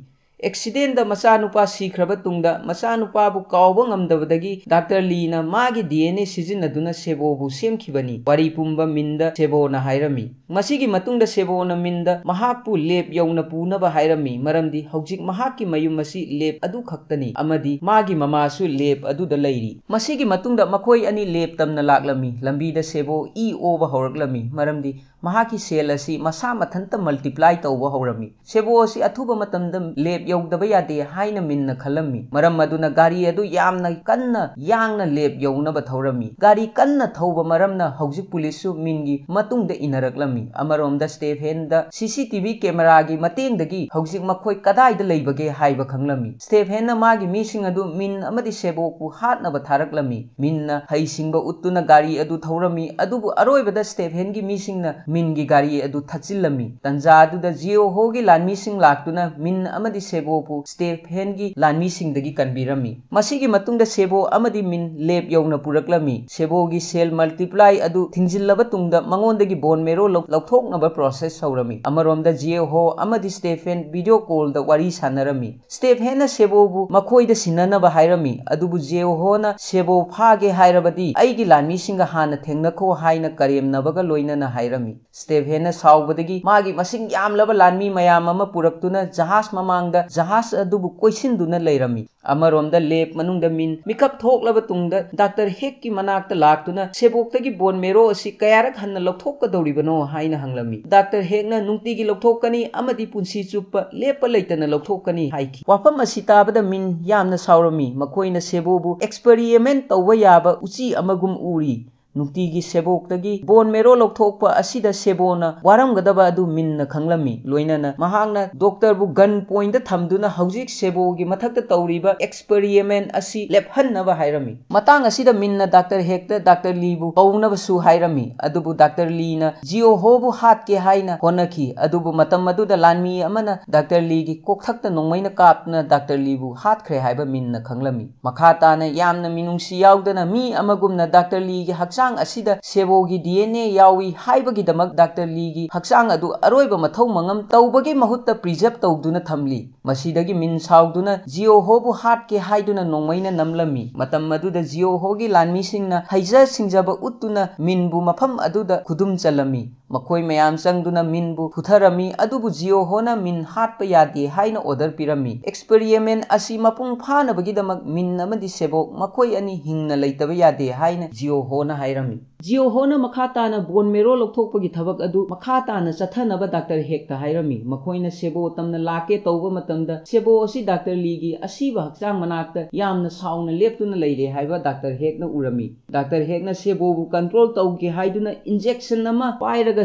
ꯑꯦꯛꯁꯤꯗꯦꯟꯗ ꯃꯆꯥꯅꯨꯄꯥ ꯁꯤꯈ꯭ꯔꯕ ꯇꯨꯡꯗ ꯃꯆꯥꯅꯨꯄꯥꯕꯨ ꯀꯥꯎꯕ ꯉꯝꯗꯕꯗꯒꯤ ꯗꯥꯛꯇꯔ ꯂꯤꯅ ꯃꯥꯒꯤ ꯗꯤ ꯑꯦꯟ ꯑꯦ ꯁꯤꯖꯤꯟꯅꯗꯨꯅ ꯁꯦꯕꯣꯕꯨ ꯁꯦꯝꯈꯤꯕꯅꯤ꯫ ꯋꯥꯔꯤ ꯄꯨꯝꯕ ꯃꯤꯟꯗ ꯁꯦꯕꯣꯅ ꯍꯥꯏꯔꯝꯃꯤ꯫ ꯃꯁꯤꯒꯤ ꯃꯇꯨꯡꯗ ꯁꯦꯕꯣꯅ ꯃꯤꯟꯗ ꯃꯍꯥꯛꯄꯨ ꯂꯦꯞ ꯌꯧꯅ ꯄꯨꯅꯕ ꯍꯥꯏꯔꯝꯃꯤ, ꯃꯔꯝꯗꯤ ꯍꯧꯖꯤꯛ ꯃꯍꯥꯛꯀꯤ ꯃꯌꯨꯝ ꯑꯁꯤ ꯂꯦꯞ ꯑꯗꯨ ꯈꯛꯇꯅꯤ ꯑꯃꯗꯤ ꯃꯥꯒꯤ ꯃꯃꯥꯁꯨ ꯂꯦꯞ ꯑꯗꯨꯗ ꯂꯩꯔꯤ꯫ ꯃꯁꯤꯒꯤ ꯃꯇꯨꯡꯗ ꯃꯈꯣꯏ ꯑꯅꯤ ꯂꯦꯞ ꯇꯝꯅ ꯂꯥꯛꯂꯝꯃꯤ꯫ ꯂꯝꯕꯤꯗ ꯁꯦꯕꯣ ꯏ ꯑꯣꯕ ꯍꯧꯔꯛꯂꯝꯃꯤ, ꯃꯔꯝꯗꯤ ꯃꯍꯥꯛꯀꯤ ꯁꯦꯜ ꯑꯁꯤ ꯃꯁꯥ ꯃꯊꯟꯇ ꯃꯜꯇꯤꯄ꯭ꯂꯥꯏ ꯇꯧꯕ ꯍꯧꯔꯝꯃꯤ꯫ ꯁꯦꯕꯣ ꯑꯁꯤ ꯑꯊꯨꯕ ꯃꯇꯝꯗ ꯂꯦꯞ ꯌꯧꯗꯕ ꯌꯥꯗꯦ ꯍꯥꯏꯅ ꯃꯤꯟꯅ ꯈꯜꯂꯝꯃꯤ꯫ ꯃꯔꯝ ꯑꯗꯨꯅ ꯒꯥꯔꯤ ꯑꯗꯨ ꯌꯥꯝꯅ ꯀꯟꯅ ꯌꯥꯡꯅ ꯂꯦꯞ ꯌꯧꯅꯕ ꯊꯧꯔꯝꯃꯤ꯫ ꯒꯥꯔꯤ ꯀꯟꯅ ꯊꯧꯕ ꯃꯔꯝꯅ ꯍꯧꯖꯤꯛ ꯄꯨꯂꯤꯁꯁꯨ ꯃꯤꯟꯒꯤ ꯃꯇꯨꯡꯗ ꯏꯟꯅꯔꯛꯂꯝꯃꯤ꯫ ꯑꯃꯔꯣꯝꯗ ꯁ꯭ꯇꯦꯐꯦꯟꯗ ꯁꯤ ꯁꯤ ꯇꯤ ꯚꯤ ꯀꯦꯃꯦꯔꯥꯒꯤ ꯃꯇꯦꯡꯗꯒꯤ ꯍꯧꯖꯤꯛ ꯃꯈꯣꯏ ꯀꯗꯥꯏꯗ ꯂꯩꯕꯒꯦ ꯍꯥꯏꯕ ꯈꯪꯂꯝꯃꯤ꯫ ꯁ꯭ꯇꯦꯐꯦꯟꯅ ꯃꯥꯒꯤ ꯃꯤꯁꯤꯡ ꯑꯗꯨ ꯃꯤꯟ ꯑꯃꯗꯤ ꯁꯦꯕꯣꯛꯄꯨ ꯍꯥꯠꯅꯕ ꯊꯥꯔꯛꯂꯝꯃꯤ꯫ ꯃꯤꯟꯅ ꯍꯩꯁꯤꯡꯕ ꯎꯠꯇꯨꯅ ꯒꯥꯔꯤ ꯑꯗꯨ ꯊꯧꯔꯝꯃꯤ, ꯑꯗꯨꯕꯨ ꯑꯔꯣꯏꯕꯗ ꯁ꯭ꯇꯦꯐꯦꯟꯒꯤ ꯃꯤꯁꯤꯡꯅ ꯃꯤꯟꯒꯤ ꯒꯥꯔꯤ ꯑꯗꯨ ꯊꯠꯆꯤꯜꯂꯝꯃꯤ꯫ ꯇꯟꯖꯥ ꯑꯗꯨꯗ ꯖꯤꯑꯣ ꯍꯣꯒꯤ ꯂꯥꯟꯃꯤꯁꯤꯡ ꯂꯥꯛꯇꯨꯅ ꯃꯤꯟ ꯑꯃꯗꯤ ꯁꯦꯕꯣꯕꯨ ꯁ꯭ꯇꯦꯐꯦꯟꯒꯤ ꯂꯥꯟꯃꯤꯁꯤꯡꯗꯒꯤ ꯀꯟꯕꯤꯔꯝꯃꯤ꯫ ꯃꯁꯤꯒꯤ ꯃꯇꯨꯡꯗ ꯁꯦꯕꯣ ꯑꯃꯗꯤ ꯃꯤꯟ ꯂꯦꯞ ꯌꯧꯅ ꯄꯨꯔꯛꯂꯝꯃꯤ꯫ ꯁꯦꯕꯣꯒꯤ ꯁꯦꯜ ꯃꯜꯇꯤꯄ꯭ꯂꯥꯏ ꯑꯗꯨ ꯊꯤꯡꯖꯤꯜꯂꯕ ꯇꯨꯡꯗ ꯃꯉꯣꯟꯗꯒꯤ ꯕꯣꯟ ꯃꯦꯔꯣ ꯂꯧ-, ꯂꯧꯊꯣꯛꯅꯕ ꯄ꯭ꯔꯣꯁꯦꯁ ꯍꯧꯔꯝꯃꯤ꯫ ꯑꯃꯔꯣꯝꯗ ꯖꯤꯑꯣ ꯍꯣ ꯑꯃꯗꯤ ꯁ꯭ꯇꯦꯐꯦꯟ ꯚꯤꯗꯤꯑꯣ ꯀꯣꯜꯗ ꯋꯥꯔꯤ ꯁꯥꯟꯅꯔꯝꯃꯤ꯫ ꯁ꯭ꯇꯦꯐꯦꯟꯅ ꯁꯦꯕꯣꯕꯨ ꯃꯈꯣꯏꯗ ꯁꯤꯟꯅꯅꯕ ꯍꯥꯏꯔꯝꯃꯤ, ꯑꯗꯨꯕꯨ ꯖꯤꯑꯣ ꯍꯣꯅ ꯁꯦꯕꯣ ꯐꯥꯒꯦ ꯍꯥꯏꯔꯕꯗꯤ ꯑꯩꯒꯤ ꯂꯥꯟꯃꯤꯁꯤꯡꯒ ꯍꯥꯟꯅ ꯊꯦꯡꯅꯈꯣ ꯍꯥꯏꯅ ꯀꯔꯦꯝꯅꯕꯒ ꯂꯣꯏꯅꯅ ꯍꯥꯏꯔꯝꯃꯤ꯫ ꯁ꯭ꯇꯦꯐꯦꯟꯅ ꯁꯥꯎꯕꯗꯒꯤ ꯃꯥꯒꯤ ꯃꯁꯤꯡ ꯌꯥꯝꯂꯕ ꯂꯥꯟꯃꯤ ꯃꯌꯥꯝ ꯑꯃ ꯄꯨꯔꯛꯇꯨꯅ ꯖꯍꯥꯖ ꯃꯃꯥꯡꯗ ꯖꯍꯥꯖ ꯑꯗꯨꯕꯨ ꯀꯣꯏꯁꯤꯟꯗꯨꯅ ꯂꯩꯔꯝꯃꯤ꯫ ꯑꯃꯔꯣꯝꯗ ꯂꯦꯞ ꯃꯅꯨꯡꯗ ꯃꯤꯟ ꯃꯤꯀꯞ ꯊꯣꯛꯂꯕ ꯇꯨꯡꯗ ꯗꯥꯛꯇꯔ ꯍꯦꯛꯀꯤ ꯃꯅꯥꯛꯇ ꯂꯥꯛꯇꯨꯅ ꯁꯦꯕꯣꯛꯇꯒꯤ ꯕꯣꯟ ꯃꯦꯔꯣ ꯑꯁꯤ ꯀꯌꯥꯔꯛ ꯍꯟꯅ ꯂꯧꯊꯣꯛꯀꯗꯧꯔꯤꯕꯅꯣ ꯍꯥꯏꯅ ꯍꯪꯂꯝꯃꯤ꯫ ꯗꯥꯛꯇꯔ ꯍꯦꯛꯅ ꯅꯨꯡꯇꯤꯒꯤ ꯂꯧꯊꯣꯛꯀꯅꯤ ꯑꯃꯗꯤ ꯄꯨꯟꯁꯤ ꯆꯨꯞꯄ ꯂꯦꯞꯄ ꯂꯩꯇꯅ ꯂꯧꯊꯣꯛꯀꯅꯤ ꯍꯥꯏꯈꯤ꯫ ꯋꯥꯐꯝ ꯑꯁꯤ ꯇꯥꯕꯗ ꯃꯤꯟ ꯌꯥꯝꯅ ꯁꯥꯎꯔꯝꯃꯤ꯫ ꯃꯈꯣꯏꯅ ꯁꯦꯕꯣꯕꯨ ꯑꯦꯛꯁꯄꯔꯤꯃꯦꯟ ꯇꯧꯕ ꯌꯥꯕ ꯎꯆꯤ ꯑꯃꯒꯨꯝ ꯎꯔꯤ꯫ ꯅꯨꯡꯇꯤꯒꯤ ꯁꯦꯕꯣꯛꯇꯒꯤ ꯕꯣꯟ ꯃꯦꯔꯣ ꯂꯧꯊꯣꯛꯄ ꯑꯁꯤꯗ ꯁꯦꯕꯣꯅ ꯋꯥꯔꯝꯒꯗꯕ ꯑꯗꯨ ꯃꯤꯟꯅ ꯈꯪꯂꯝꯃꯤ꯫ ꯂꯣꯏꯅꯅ ꯃꯍꯥꯛꯅ ꯗꯣꯛꯇꯔꯕꯨ ꯒꯟ ꯄꯣꯏꯟꯗ ꯊꯝꯗꯨꯅ ꯍꯧꯖꯤꯛ ꯁꯦꯕꯣꯒꯤ ꯃꯊꯛꯇ ꯇꯧꯔꯤꯕ ꯑꯦꯛꯁꯄꯔꯤꯃꯦꯟ ꯑꯁꯤ ꯂꯦꯞꯍꯟꯅꯕ ꯍꯥꯏꯔꯝꯃꯤ꯫ ꯃꯇꯥꯡ ꯑꯁꯤꯗ ꯃꯤꯟꯅ ꯗꯥꯛꯇꯔ ꯍꯦꯛꯇ ꯗꯥꯛꯇꯔ ꯂꯤꯕꯨ ꯀꯧꯅꯕꯁꯨ ꯍꯥꯏꯔꯝꯃꯤ꯫ ꯑꯗꯨꯕꯨ ꯗꯥꯛꯇꯔ ꯂꯤꯅ ꯖꯤꯑꯣ ꯍꯣꯕꯨ ꯍꯥꯠꯀꯦ ꯍꯥꯏꯅ ꯍꯣꯠꯅꯈꯤ꯫ ꯑꯗꯨꯕꯨ ꯃꯇꯝ ꯑꯗꯨꯗ ꯂꯥꯟꯃꯤ ꯑꯃꯅ ꯗꯥꯛꯇꯔ ꯂꯤꯒꯤ ꯀꯣꯛꯊꯛꯇ ꯅꯣꯡꯃꯩꯅ ꯀꯥꯞꯇꯨꯅ ꯗꯥꯛꯇꯔ ꯂꯤꯕꯨ ꯍꯥꯠꯈ꯭ꯔꯦ ꯍꯥꯏꯕ ꯃꯤꯟꯅ ꯈꯪꯂꯝꯃꯤ꯫ ꯃꯈꯥ ꯇꯥꯅ ꯌꯥꯝꯅ ꯃꯤꯅꯨꯡꯁꯤ ꯌꯥꯎꯗꯅ ꯃꯤ ꯑꯃꯒꯨꯝꯅ ꯗꯥꯛꯇꯔ ꯂꯤꯒꯤ ꯍꯛꯆꯥꯡ ꯑꯁꯤꯗ ꯁꯦꯕꯣꯒꯤ ꯗꯤ ꯑꯦꯟ ꯑꯦ ꯌꯥꯎꯏ ꯍꯥꯏꯕꯒꯤꯗꯃꯛ ꯗꯥꯛꯇꯔ ꯂꯤꯒꯤ ꯍꯛꯆꯥꯡ ꯑꯗꯨ ꯑꯔꯣꯏꯕ ꯃꯊꯧ ꯃꯉꯝ ꯇꯧꯕꯒꯤ ꯃꯍꯨꯠꯇ ꯄ꯭ꯔꯤꯖꯔꯕ ꯇꯧꯗꯨꯅ ꯊꯝꯂꯤ꯫ ꯃꯁꯤꯗꯒꯤ ꯃꯤꯟ ꯁꯥꯎꯗꯨꯅ ꯖꯤꯑꯣ ꯍꯣꯕꯨ ꯍꯥꯠꯀꯦ ꯍꯥꯏꯗꯨꯅ ꯅꯣꯡꯃꯩꯅ ꯅꯝꯂꯝꯃꯤ꯫ ꯃꯇꯝ ꯑꯗꯨꯗ ꯖꯤꯑꯣ ꯍꯣꯒꯤ ꯂꯥꯟꯃꯤꯁꯤꯡꯅ ꯍꯩꯖ ꯁꯤꯡꯖꯕ ꯎꯠꯇꯨꯅ ꯃꯤꯟꯕꯨ ꯃꯐꯝ ꯑꯗꯨꯗ ꯈꯨꯗꯨꯝ ꯆꯜꯂꯝꯃꯤ꯫ ꯃꯈꯣꯏ ꯃꯌꯥꯝ ꯆꯪꯗꯨꯅ ꯃꯤꯟꯕꯨ ꯐꯨꯊꯔꯝꯃꯤ, ꯑꯗꯨꯕꯨ ꯖꯤꯑꯣ ꯍꯣꯅ ꯃꯤꯟ ꯍꯥꯠꯄ ꯌꯥꯗꯦ ꯍꯥꯏꯅ ꯑꯣꯔꯗꯔ ꯄꯤꯔꯝꯃꯤ꯫ ꯑꯦꯛꯁꯄꯦꯔꯤꯃꯦꯟ ꯑꯁꯤ ꯃꯄꯨꯡ ꯐꯥꯅꯕꯒꯤꯗꯃꯛ ꯃꯤꯟ ꯑꯃꯗꯤ ꯁꯦꯕꯣ ꯃꯈꯣꯏ ꯑꯅꯤ ꯍꯤꯡꯅ ꯂꯩꯇꯕ ꯌꯥꯗꯦ ꯍꯥꯏꯅ ꯖꯤꯑꯣ ꯍꯣꯅ ꯍꯥꯏꯔꯝꯃꯤ꯫ ꯖꯤꯑꯣ ꯍꯣꯅ ꯃꯈꯥ ꯇꯥꯅ ꯕꯣꯟ ꯃꯦꯔꯣ ꯂꯧꯊꯣꯛꯄꯒꯤ ꯊꯕꯛ ꯑꯗꯨ ꯃꯈꯥ ꯇꯥꯅ ꯆꯠꯊꯅꯕ ꯗꯥꯛꯇꯔ ꯍꯦꯛꯇ ꯍꯥꯏꯔꯝꯃꯤ꯫ ꯃꯈꯣꯏꯅ ꯁꯦꯕꯣ ꯇꯝꯅ ꯂꯥꯛꯀꯦ ꯇꯧꯕ ꯃꯇꯝꯗ ꯁꯦꯕꯣ ꯑꯁꯤ ꯗꯥꯛꯇꯔ ꯂꯤꯒꯤ ꯑꯁꯤꯕ ꯍꯛꯆꯥꯡ ꯃꯅꯥꯛꯇ ꯌꯥꯝꯅ ꯁꯥꯎꯅ ꯂꯦꯞꯇꯨꯅ ꯂꯩꯔꯦ ꯍꯥꯏꯕ ꯗꯥꯛꯇꯔ ꯍꯦꯛꯅ ꯎꯔꯝꯃꯤ꯫ ꯗꯥꯛꯇꯔ ꯍꯦꯛꯅ ꯁꯦꯕꯣꯕꯨ ꯀꯟꯇ꯭ꯔꯣꯜ ꯇꯧꯒꯦ ꯍꯥꯏꯗꯨꯅ ꯏꯟꯖꯦꯛꯁꯟ ꯑꯃ ꯄꯥꯏꯔꯒ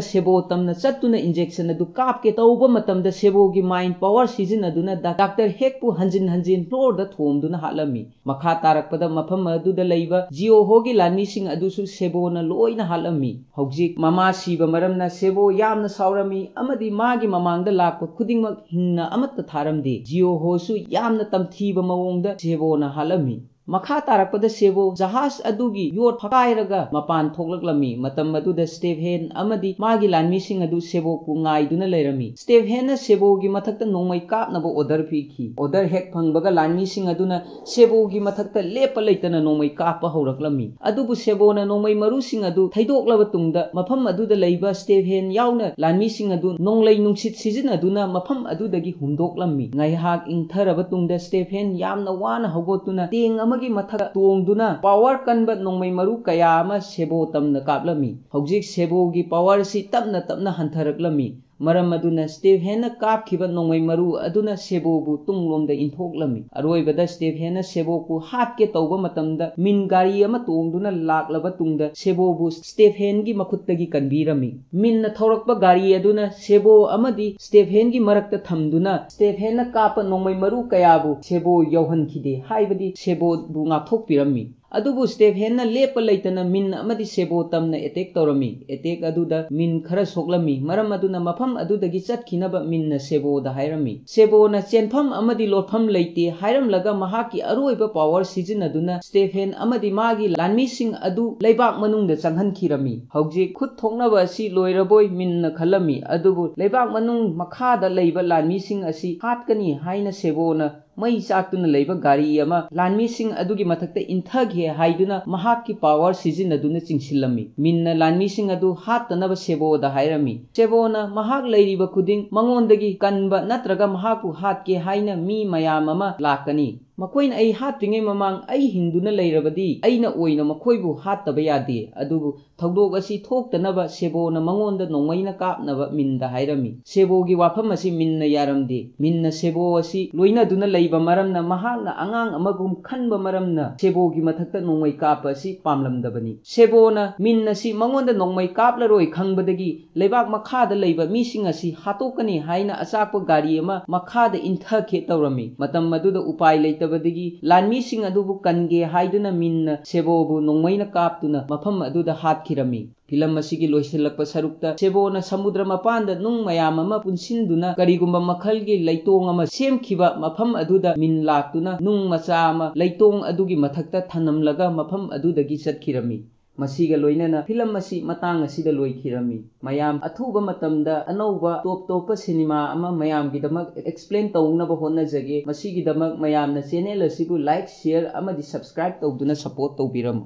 ꯁꯦꯕꯣ ꯇꯝꯅ ꯆꯠꯇꯨꯅ ꯏꯟꯖꯦꯛꯁꯟ ꯑꯗꯨ ꯀꯥꯞꯀꯦ ꯇꯧꯕ ꯃꯇꯝꯗ ꯁꯦꯕꯣꯒꯤ ꯃꯥꯏꯟ ꯄꯋꯥꯔ ꯁꯤꯖꯤꯟꯅꯗꯨꯅ ꯗꯥ-, ꯗꯥꯛꯇꯔ ꯍꯦꯛꯄꯨ ꯍꯟꯖꯤꯟ ꯍꯟꯖꯤꯟ ꯐ꯭ꯂꯣꯔꯗ ꯊꯣꯝꯗꯨꯅ ꯍꯥꯠꯂꯝꯃꯤ꯫ ꯃꯈꯥ ꯇꯥꯔꯛꯄꯗ ꯃꯐꯝ ꯑꯗꯨꯗ ꯂꯩꯕ ꯖꯤꯑꯣ ꯍꯣꯒꯤ ꯂꯥꯟꯃꯤꯁꯤꯡ ꯑꯗꯨꯁꯨ ꯁꯦꯕꯣꯅ ꯂꯣꯏꯅ ꯍꯥꯠꯂꯝꯃꯤ꯫ ꯍꯧꯖꯤꯛ ꯃꯃꯥ ꯁꯤꯕ ꯃꯔꯝꯅ ꯁꯦꯕꯣ ꯌꯥꯝꯅ ꯁꯥꯎꯔꯝꯃꯤ ꯑꯃꯗꯤ ꯃꯥꯒꯤ ꯃꯃꯥꯡꯗ ꯂꯥꯛꯄ ꯈꯨꯗꯤꯡꯃꯛ ꯍꯤꯡꯅ ꯑꯃꯠꯇ ꯊꯥꯔꯝꯗꯦ꯫ ꯖꯤꯑꯣ ꯍꯣꯁꯨ ꯌꯥꯝꯅ ꯇꯝꯊꯤꯕ ꯃꯑꯣꯡꯗ ꯁꯦꯕꯣꯅ ꯍꯥꯠꯂꯝꯃꯤ꯫ ꯃꯈꯥ ꯇꯥꯔꯛꯄꯗ ꯁꯦꯕꯣ ꯖꯍꯥꯖ ꯑꯗꯨꯒꯤ ꯌꯣꯠ ꯐꯛꯀꯥꯏꯔꯒ ꯃꯄꯥꯟ ꯊꯣꯛꯂꯛꯂꯝꯃꯤ꯫ ꯃꯇꯝ ꯑꯗꯨꯗ ꯁ꯭ꯇꯦꯐꯦꯟ ꯑꯃꯗꯤ ꯃꯥꯒꯤ ꯂꯥꯟꯃꯤꯁꯤꯡ ꯑꯗꯨ ꯁꯦꯕꯣꯕꯨ ꯉꯥꯏꯗꯨꯅ ꯂꯩꯔꯝꯃꯤ꯫ ꯁ꯭ꯇꯦꯐꯦꯟꯅ ꯁꯦꯕꯣꯒꯤ ꯃꯊꯛꯇ ꯅꯣꯡꯃꯩ ꯀꯥꯞꯅꯕ ꯑꯣꯔꯗꯔ ꯄꯤꯈꯤ꯫ ꯑꯣꯔꯗꯔ ꯍꯦꯛ ꯐꯪꯕꯒ ꯂꯥꯟꯃꯤꯁꯤꯡ ꯑꯗꯨꯅ ꯁꯦꯕꯣꯒꯤ ꯃꯊꯛꯇ ꯂꯦꯞꯄ ꯂꯩꯇꯅ ꯅꯣꯡꯃꯩ ꯀꯥꯞꯄ ꯍꯧꯔꯛꯂꯝꯃꯤ꯫ ꯑꯗꯨꯕꯨ ꯁꯦꯕꯣꯅ ꯅꯣꯡꯃꯩ ꯃꯔꯨꯁꯤꯡ ꯑꯗꯨ ꯊꯩꯗꯣꯛꯂꯕ ꯇꯨꯡꯗ ꯃꯐꯝ ꯑꯗꯨꯗ ꯂꯩꯕ ꯁ꯭ꯇꯦꯐꯦꯟ ꯌꯥꯎꯅ ꯂꯥꯟꯃꯤꯁꯤꯡ ꯑꯗꯨ ꯅꯣꯡꯂꯩ ꯅꯨꯡꯁꯤꯠ ꯁꯤꯖꯤꯟꯅꯗꯨꯅ ꯃꯐꯝ ꯑꯗꯨꯗꯒꯤ ꯍꯨꯝꯗꯣꯛꯂꯝꯃꯤ꯫ ꯉꯥꯏꯍꯥꯛ ꯏꯪꯊꯔꯕ ꯇꯨꯡꯗ ꯁ꯭ꯇꯦꯐꯦꯟ ꯌꯥꯝꯅ ꯋꯥꯅ ꯍꯧꯒꯠꯇꯨꯅ ꯇꯦꯡ ꯑꯃꯒꯤ ꯃꯊꯛꯇ ꯇꯣꯡꯗꯨꯅ ꯄꯥꯋꯔ ꯀꯟꯕ ꯅꯣꯡꯃꯩ ꯃꯔꯨ ꯀꯌꯥ ꯑꯃ ꯁꯦꯕꯣ ꯇꯝꯅ ꯀꯥꯞꯂꯝꯃꯤ꯫ ꯍꯧꯖꯤꯛ ꯁꯦꯕꯣꯒꯤ ꯄꯥꯋꯔ ꯑꯁꯤ ꯇꯞꯅ ꯇꯞꯅ ꯍꯟꯊꯔꯛꯂꯝꯃꯤ꯫ ꯃꯔꯝ ꯑꯗꯨꯅ ꯁ꯭ꯇꯦꯐꯦꯟꯅ ꯀꯥꯞꯈꯤꯕ ꯅꯣꯡꯃꯩ ꯃꯔꯨ ꯑꯗꯨꯅ ꯁꯦꯕꯣꯕꯨ ꯇꯨꯡꯂꯣꯝꯗ ꯏꯟꯊꯣꯛꯂꯝꯃꯤ꯫ ꯑꯔꯣꯏꯕꯗ ꯁ꯭ꯇꯦꯐꯦꯟꯅ ꯁꯦꯕꯣꯕꯨ ꯍꯥꯠꯀꯦ ꯇꯧꯕ ꯃꯇꯝꯗ ꯃꯤꯟ ꯒꯥꯔꯤ ꯑꯃ ꯇꯣꯡꯗꯨꯅ ꯂꯥꯛꯂꯕ ꯇꯨꯡꯗ ꯁꯦꯕꯣꯕꯨ ꯁ꯭ꯇꯦꯐꯦꯟꯒꯤ ꯃꯈꯨꯠꯇꯒꯤ ꯀꯟꯕꯤꯔꯝꯃꯤ꯫ ꯃꯤꯟꯅ ꯊꯧꯔꯛꯄ ꯒꯥꯔꯤ ꯑꯗꯨꯅ ꯁꯦꯕꯣ ꯑꯃꯗꯤ ꯁ꯭ꯇꯦꯐꯦꯟꯒꯤ ꯃꯔꯛꯇ ꯊꯝꯗꯨꯅ ꯁ꯭ꯇꯦꯐꯦꯟꯅ ꯀꯥꯞꯄ ꯅꯣꯡꯃꯩ ꯃꯔꯨ ꯀꯌꯥꯕꯨ ꯁꯦꯕꯣ ꯌꯧꯍꯟꯈꯤꯗꯦ, ꯍꯥꯏꯕꯗꯤ ꯁꯦꯕꯣꯕꯨ ꯉꯥꯛꯊꯣꯛꯄꯤꯔꯝꯃꯤ꯫ ꯑꯗꯨꯕꯨ ꯁ꯭ꯇꯦꯐꯦꯟꯅ ꯂꯦꯞꯄ ꯂꯩꯇꯅ ꯃꯤꯟ ꯑꯃꯗꯤ ꯁꯦꯕꯣ ꯇꯝꯅ ꯑꯦꯇꯦꯛ ꯇꯧꯔꯝꯃꯤ꯫ ꯑꯦꯇꯦꯛ ꯑꯗꯨꯗ ꯃꯤꯟ ꯈꯔ ꯁꯣꯛꯂꯝꯃꯤ꯫ ꯃꯔꯝ ꯑꯗꯨꯅ ꯃꯐꯝ ꯑꯗꯨꯗꯒꯤ ꯆꯠꯈꯤꯅꯕ ꯃꯤꯟꯅ ꯁꯦꯕꯣꯗ ꯍꯥꯏꯔꯝꯃꯤ꯫ ꯁꯦꯕꯣꯅ ꯆꯦꯟꯐꯝ ꯑꯃꯗꯤ ꯂꯣꯠꯐꯝ ꯂꯩꯇꯦ ꯍꯥꯏꯔꯝꯂꯒ ꯃꯍꯥꯛꯀꯤ ꯑꯔꯣꯏꯕ ꯄꯥꯋꯔ ꯁꯤꯖꯤꯟꯅꯗꯨꯅ ꯁ꯭ꯇꯦꯐꯦꯟ ꯑꯃꯗꯤ ꯃꯥꯒꯤ ꯂꯥꯟꯃꯤꯁꯤꯡ ꯑꯗꯨ ꯂꯩꯕꯥꯛ ꯃꯅꯨꯡꯗ ꯆꯪꯍꯟꯈꯤꯔꯝꯃꯤ꯫ ꯍꯧꯖꯤꯛ ꯈꯨꯠ ꯊꯣꯛꯅꯕ ꯑꯁꯤ ꯂꯣꯏꯔꯕꯣꯏ ꯃꯤꯟꯅ ꯈꯜꯂꯝꯃꯤ, ꯑꯗꯨꯕꯨ ꯂꯩꯕꯥꯛ ꯃꯅꯨꯡ ꯃꯈꯥꯗ ꯂꯩꯕ ꯂꯥꯟꯃꯤꯁꯤꯡ ꯑꯁꯤ ꯍꯥꯠꯀꯅꯤ ꯍꯥꯏꯅ ꯁꯦꯕꯣꯅ ꯃꯩ ꯆꯥꯛꯇꯨꯅ ꯂꯩꯕ ꯒꯥꯔꯤ ꯑꯃ ꯂꯥꯟꯃꯤꯁꯤꯡ ꯑꯗꯨꯒꯤ ꯃꯊꯛꯇ ꯏꯟꯊꯒꯦ ꯍꯥꯏꯗꯨꯅ ꯃꯍꯥꯛꯀꯤ ꯄꯥꯋꯔ ꯁꯤꯖꯤꯟꯅꯗꯨꯅ ꯆꯤꯡꯁꯤꯜꯂꯝꯃꯤ꯫ ꯃꯤꯟꯅ ꯂꯥꯟꯃꯤꯁꯤꯡ ꯑꯗꯨ ꯍꯥꯠꯇꯅꯕ ꯁꯦꯕꯣꯗ ꯍꯥꯏꯔꯝꯃꯤ꯫ ꯁꯦꯕꯣꯅ ꯃꯍꯥꯛ ꯂꯩꯔꯤꯕ ꯈꯨꯗꯤꯡ ꯃꯉꯣꯟꯗꯒꯤ ꯀꯟꯕ ꯅꯠꯇ꯭ꯔꯒ ꯃꯍꯥꯛꯄꯨ ꯍꯥꯠꯀꯦ ꯍꯥꯏꯅ ꯃꯤ ꯃꯌꯥꯝ ꯑꯃ ꯂꯥꯛꯀꯅꯤ꯫ ꯃꯈꯣꯏꯅ ꯑꯩ ꯍꯥꯠꯇ꯭ꯔꯤꯉꯩ ꯃꯃꯥꯡ ꯑꯩ ꯍꯤꯡꯗꯨꯅ ꯂꯩꯔꯕꯗꯤ ꯑꯩꯅ ꯑꯣꯏꯅ ꯃꯈꯣꯏꯕꯨ ꯍꯥꯠꯇꯕ ꯌꯥꯗꯦ꯫ ꯑꯗꯨꯕꯨ ꯊꯧꯗꯣꯛ ꯑꯁꯤ ꯊꯣꯛꯇꯅꯕ ꯁꯦꯕꯣꯅ ꯃꯉꯣꯟꯗ ꯅꯣꯡꯃꯩꯅ ꯀꯥꯞꯅꯕ ꯃꯤꯟꯗ ꯍꯥꯏꯔꯝꯃꯤ꯫ ꯁꯦꯕꯣꯒꯤ ꯋꯥꯐꯝ ꯑꯁꯤ ꯃꯤꯟꯅ ꯌꯥꯔꯝꯗꯦ꯫ ꯃꯤꯟꯅ ꯁꯦꯕꯣ ꯑꯁꯤ ꯂꯣꯏꯅꯗꯨꯅ ꯂꯩꯕ ꯃꯔꯝꯅ ꯃꯍꯥꯛꯅ ꯑꯉꯥꯡ ꯑꯃꯒꯨꯝ ꯈꯟꯕ ꯃꯔꯝꯅ ꯁꯦꯕꯣꯒꯤ ꯃꯊꯛꯇ ꯅꯣꯡꯃꯩ ꯀꯥꯞꯄ ꯑꯁꯤ ꯄꯥꯝꯂꯝꯗꯕꯅꯤ꯫ ꯁꯦꯕꯣꯅ ꯃꯤꯟ ꯑꯁꯤ ꯃꯉꯣꯟꯗ ꯅꯣꯡꯃꯩ ꯀꯥꯞꯂꯔꯣꯏ ꯈꯪꯕꯗꯒꯤ ꯂꯩꯕꯥꯛ ꯃꯈꯥꯗ ꯂꯩꯕ ꯃꯤꯁꯤꯡ ꯑꯁꯤ ꯍꯥꯠꯇꯣꯛꯀꯅꯤ ꯍꯥꯏꯅ ꯑꯆꯥꯛꯄ ꯒꯥꯔꯤ ꯑꯃ ꯃꯈꯥꯗ ꯏꯟꯊꯈꯦ ꯇꯧꯔꯝꯃꯤ꯫ ꯃꯇꯝ ꯑꯗꯨꯗ ꯎꯄꯥꯏ ꯂꯩꯇꯕꯗꯒꯤ ꯂꯥꯟꯃꯤꯁꯤꯡ ꯑꯗꯨꯕꯨ ꯀꯟꯒꯦ ꯍꯥꯏꯗꯨꯅ ꯃꯤꯟꯅ ꯁꯦꯕꯣꯕꯨ ꯅꯣꯡꯃꯩꯅ ꯀꯥꯞꯇꯨꯅ ꯃꯐꯝ ꯑꯗꯨꯗ ꯍꯥꯠꯈꯤꯔꯝꯃꯤ꯫ ꯐꯤꯂꯝ ꯑꯁꯤꯒꯤ ꯂꯣꯏꯁꯤꯜꯂꯛꯄ ꯁꯔꯨꯛꯇ ꯁꯦꯕꯣꯅ ꯁꯃꯨꯗ꯭ꯔ ꯃꯄꯥꯟꯗ ꯅꯨꯡ ꯃꯌꯥꯝ ꯑꯃ ꯄꯨꯟꯁꯤꯟꯗꯨꯅ ꯀꯔꯤꯒꯨꯝꯕ ꯃꯈꯜꯒꯤ ꯂꯩꯇꯣꯡ ꯑꯃ ꯁꯦꯝꯈꯤꯕ ꯃꯐꯝ ꯑꯗꯨꯗ ꯃꯤꯟ ꯂꯥꯛꯇꯨꯅ ꯅꯨꯡ ꯃꯆꯥ ꯑꯃ ꯂꯩꯇꯣꯡ ꯑꯗꯨꯒꯤ ꯃꯊꯛꯇ ꯊꯅꯝꯂꯒ ꯃꯐꯝ ꯑꯗꯨꯗꯒꯤ ꯆꯠꯈꯤꯔꯝꯃꯤ꯫ ꯃꯁꯤꯒ ꯂꯣꯏꯅꯅ ꯐꯤꯂꯝ ꯑꯁꯤ ꯃꯇꯥꯡ ꯑꯁꯤꯗ ꯂꯣꯏꯈꯤꯔꯝꯃꯤ꯫ ꯃꯌꯥꯝ ꯑꯊꯨꯕ ꯃꯇꯝꯗ ꯑꯅꯧꯕ ꯇꯣꯞ ꯇꯣꯞꯄ ꯁꯤꯅꯦꯃꯥ ꯑꯃ ꯃꯌꯥꯝꯒꯤꯗꯃꯛ ꯑꯦꯛꯁꯄ꯭ꯂꯦꯟ ꯇꯧꯅꯕ ꯍꯣꯠꯅꯖꯒꯦ꯫ ꯃꯁꯤꯒꯤꯗꯃꯛ ꯃꯌꯥꯝꯅ ꯆꯦꯅꯦꯜ ꯑꯁꯤꯕꯨ ꯂꯥꯏꯛ, ꯁꯤꯌꯔ ꯑꯃꯗꯤ ꯁꯕꯁꯀ꯭ꯔꯥꯏꯕ ꯇꯧꯗꯨꯅ ꯁꯄꯣꯔꯠ ꯇꯧꯕꯤꯔꯝꯃꯨ꯫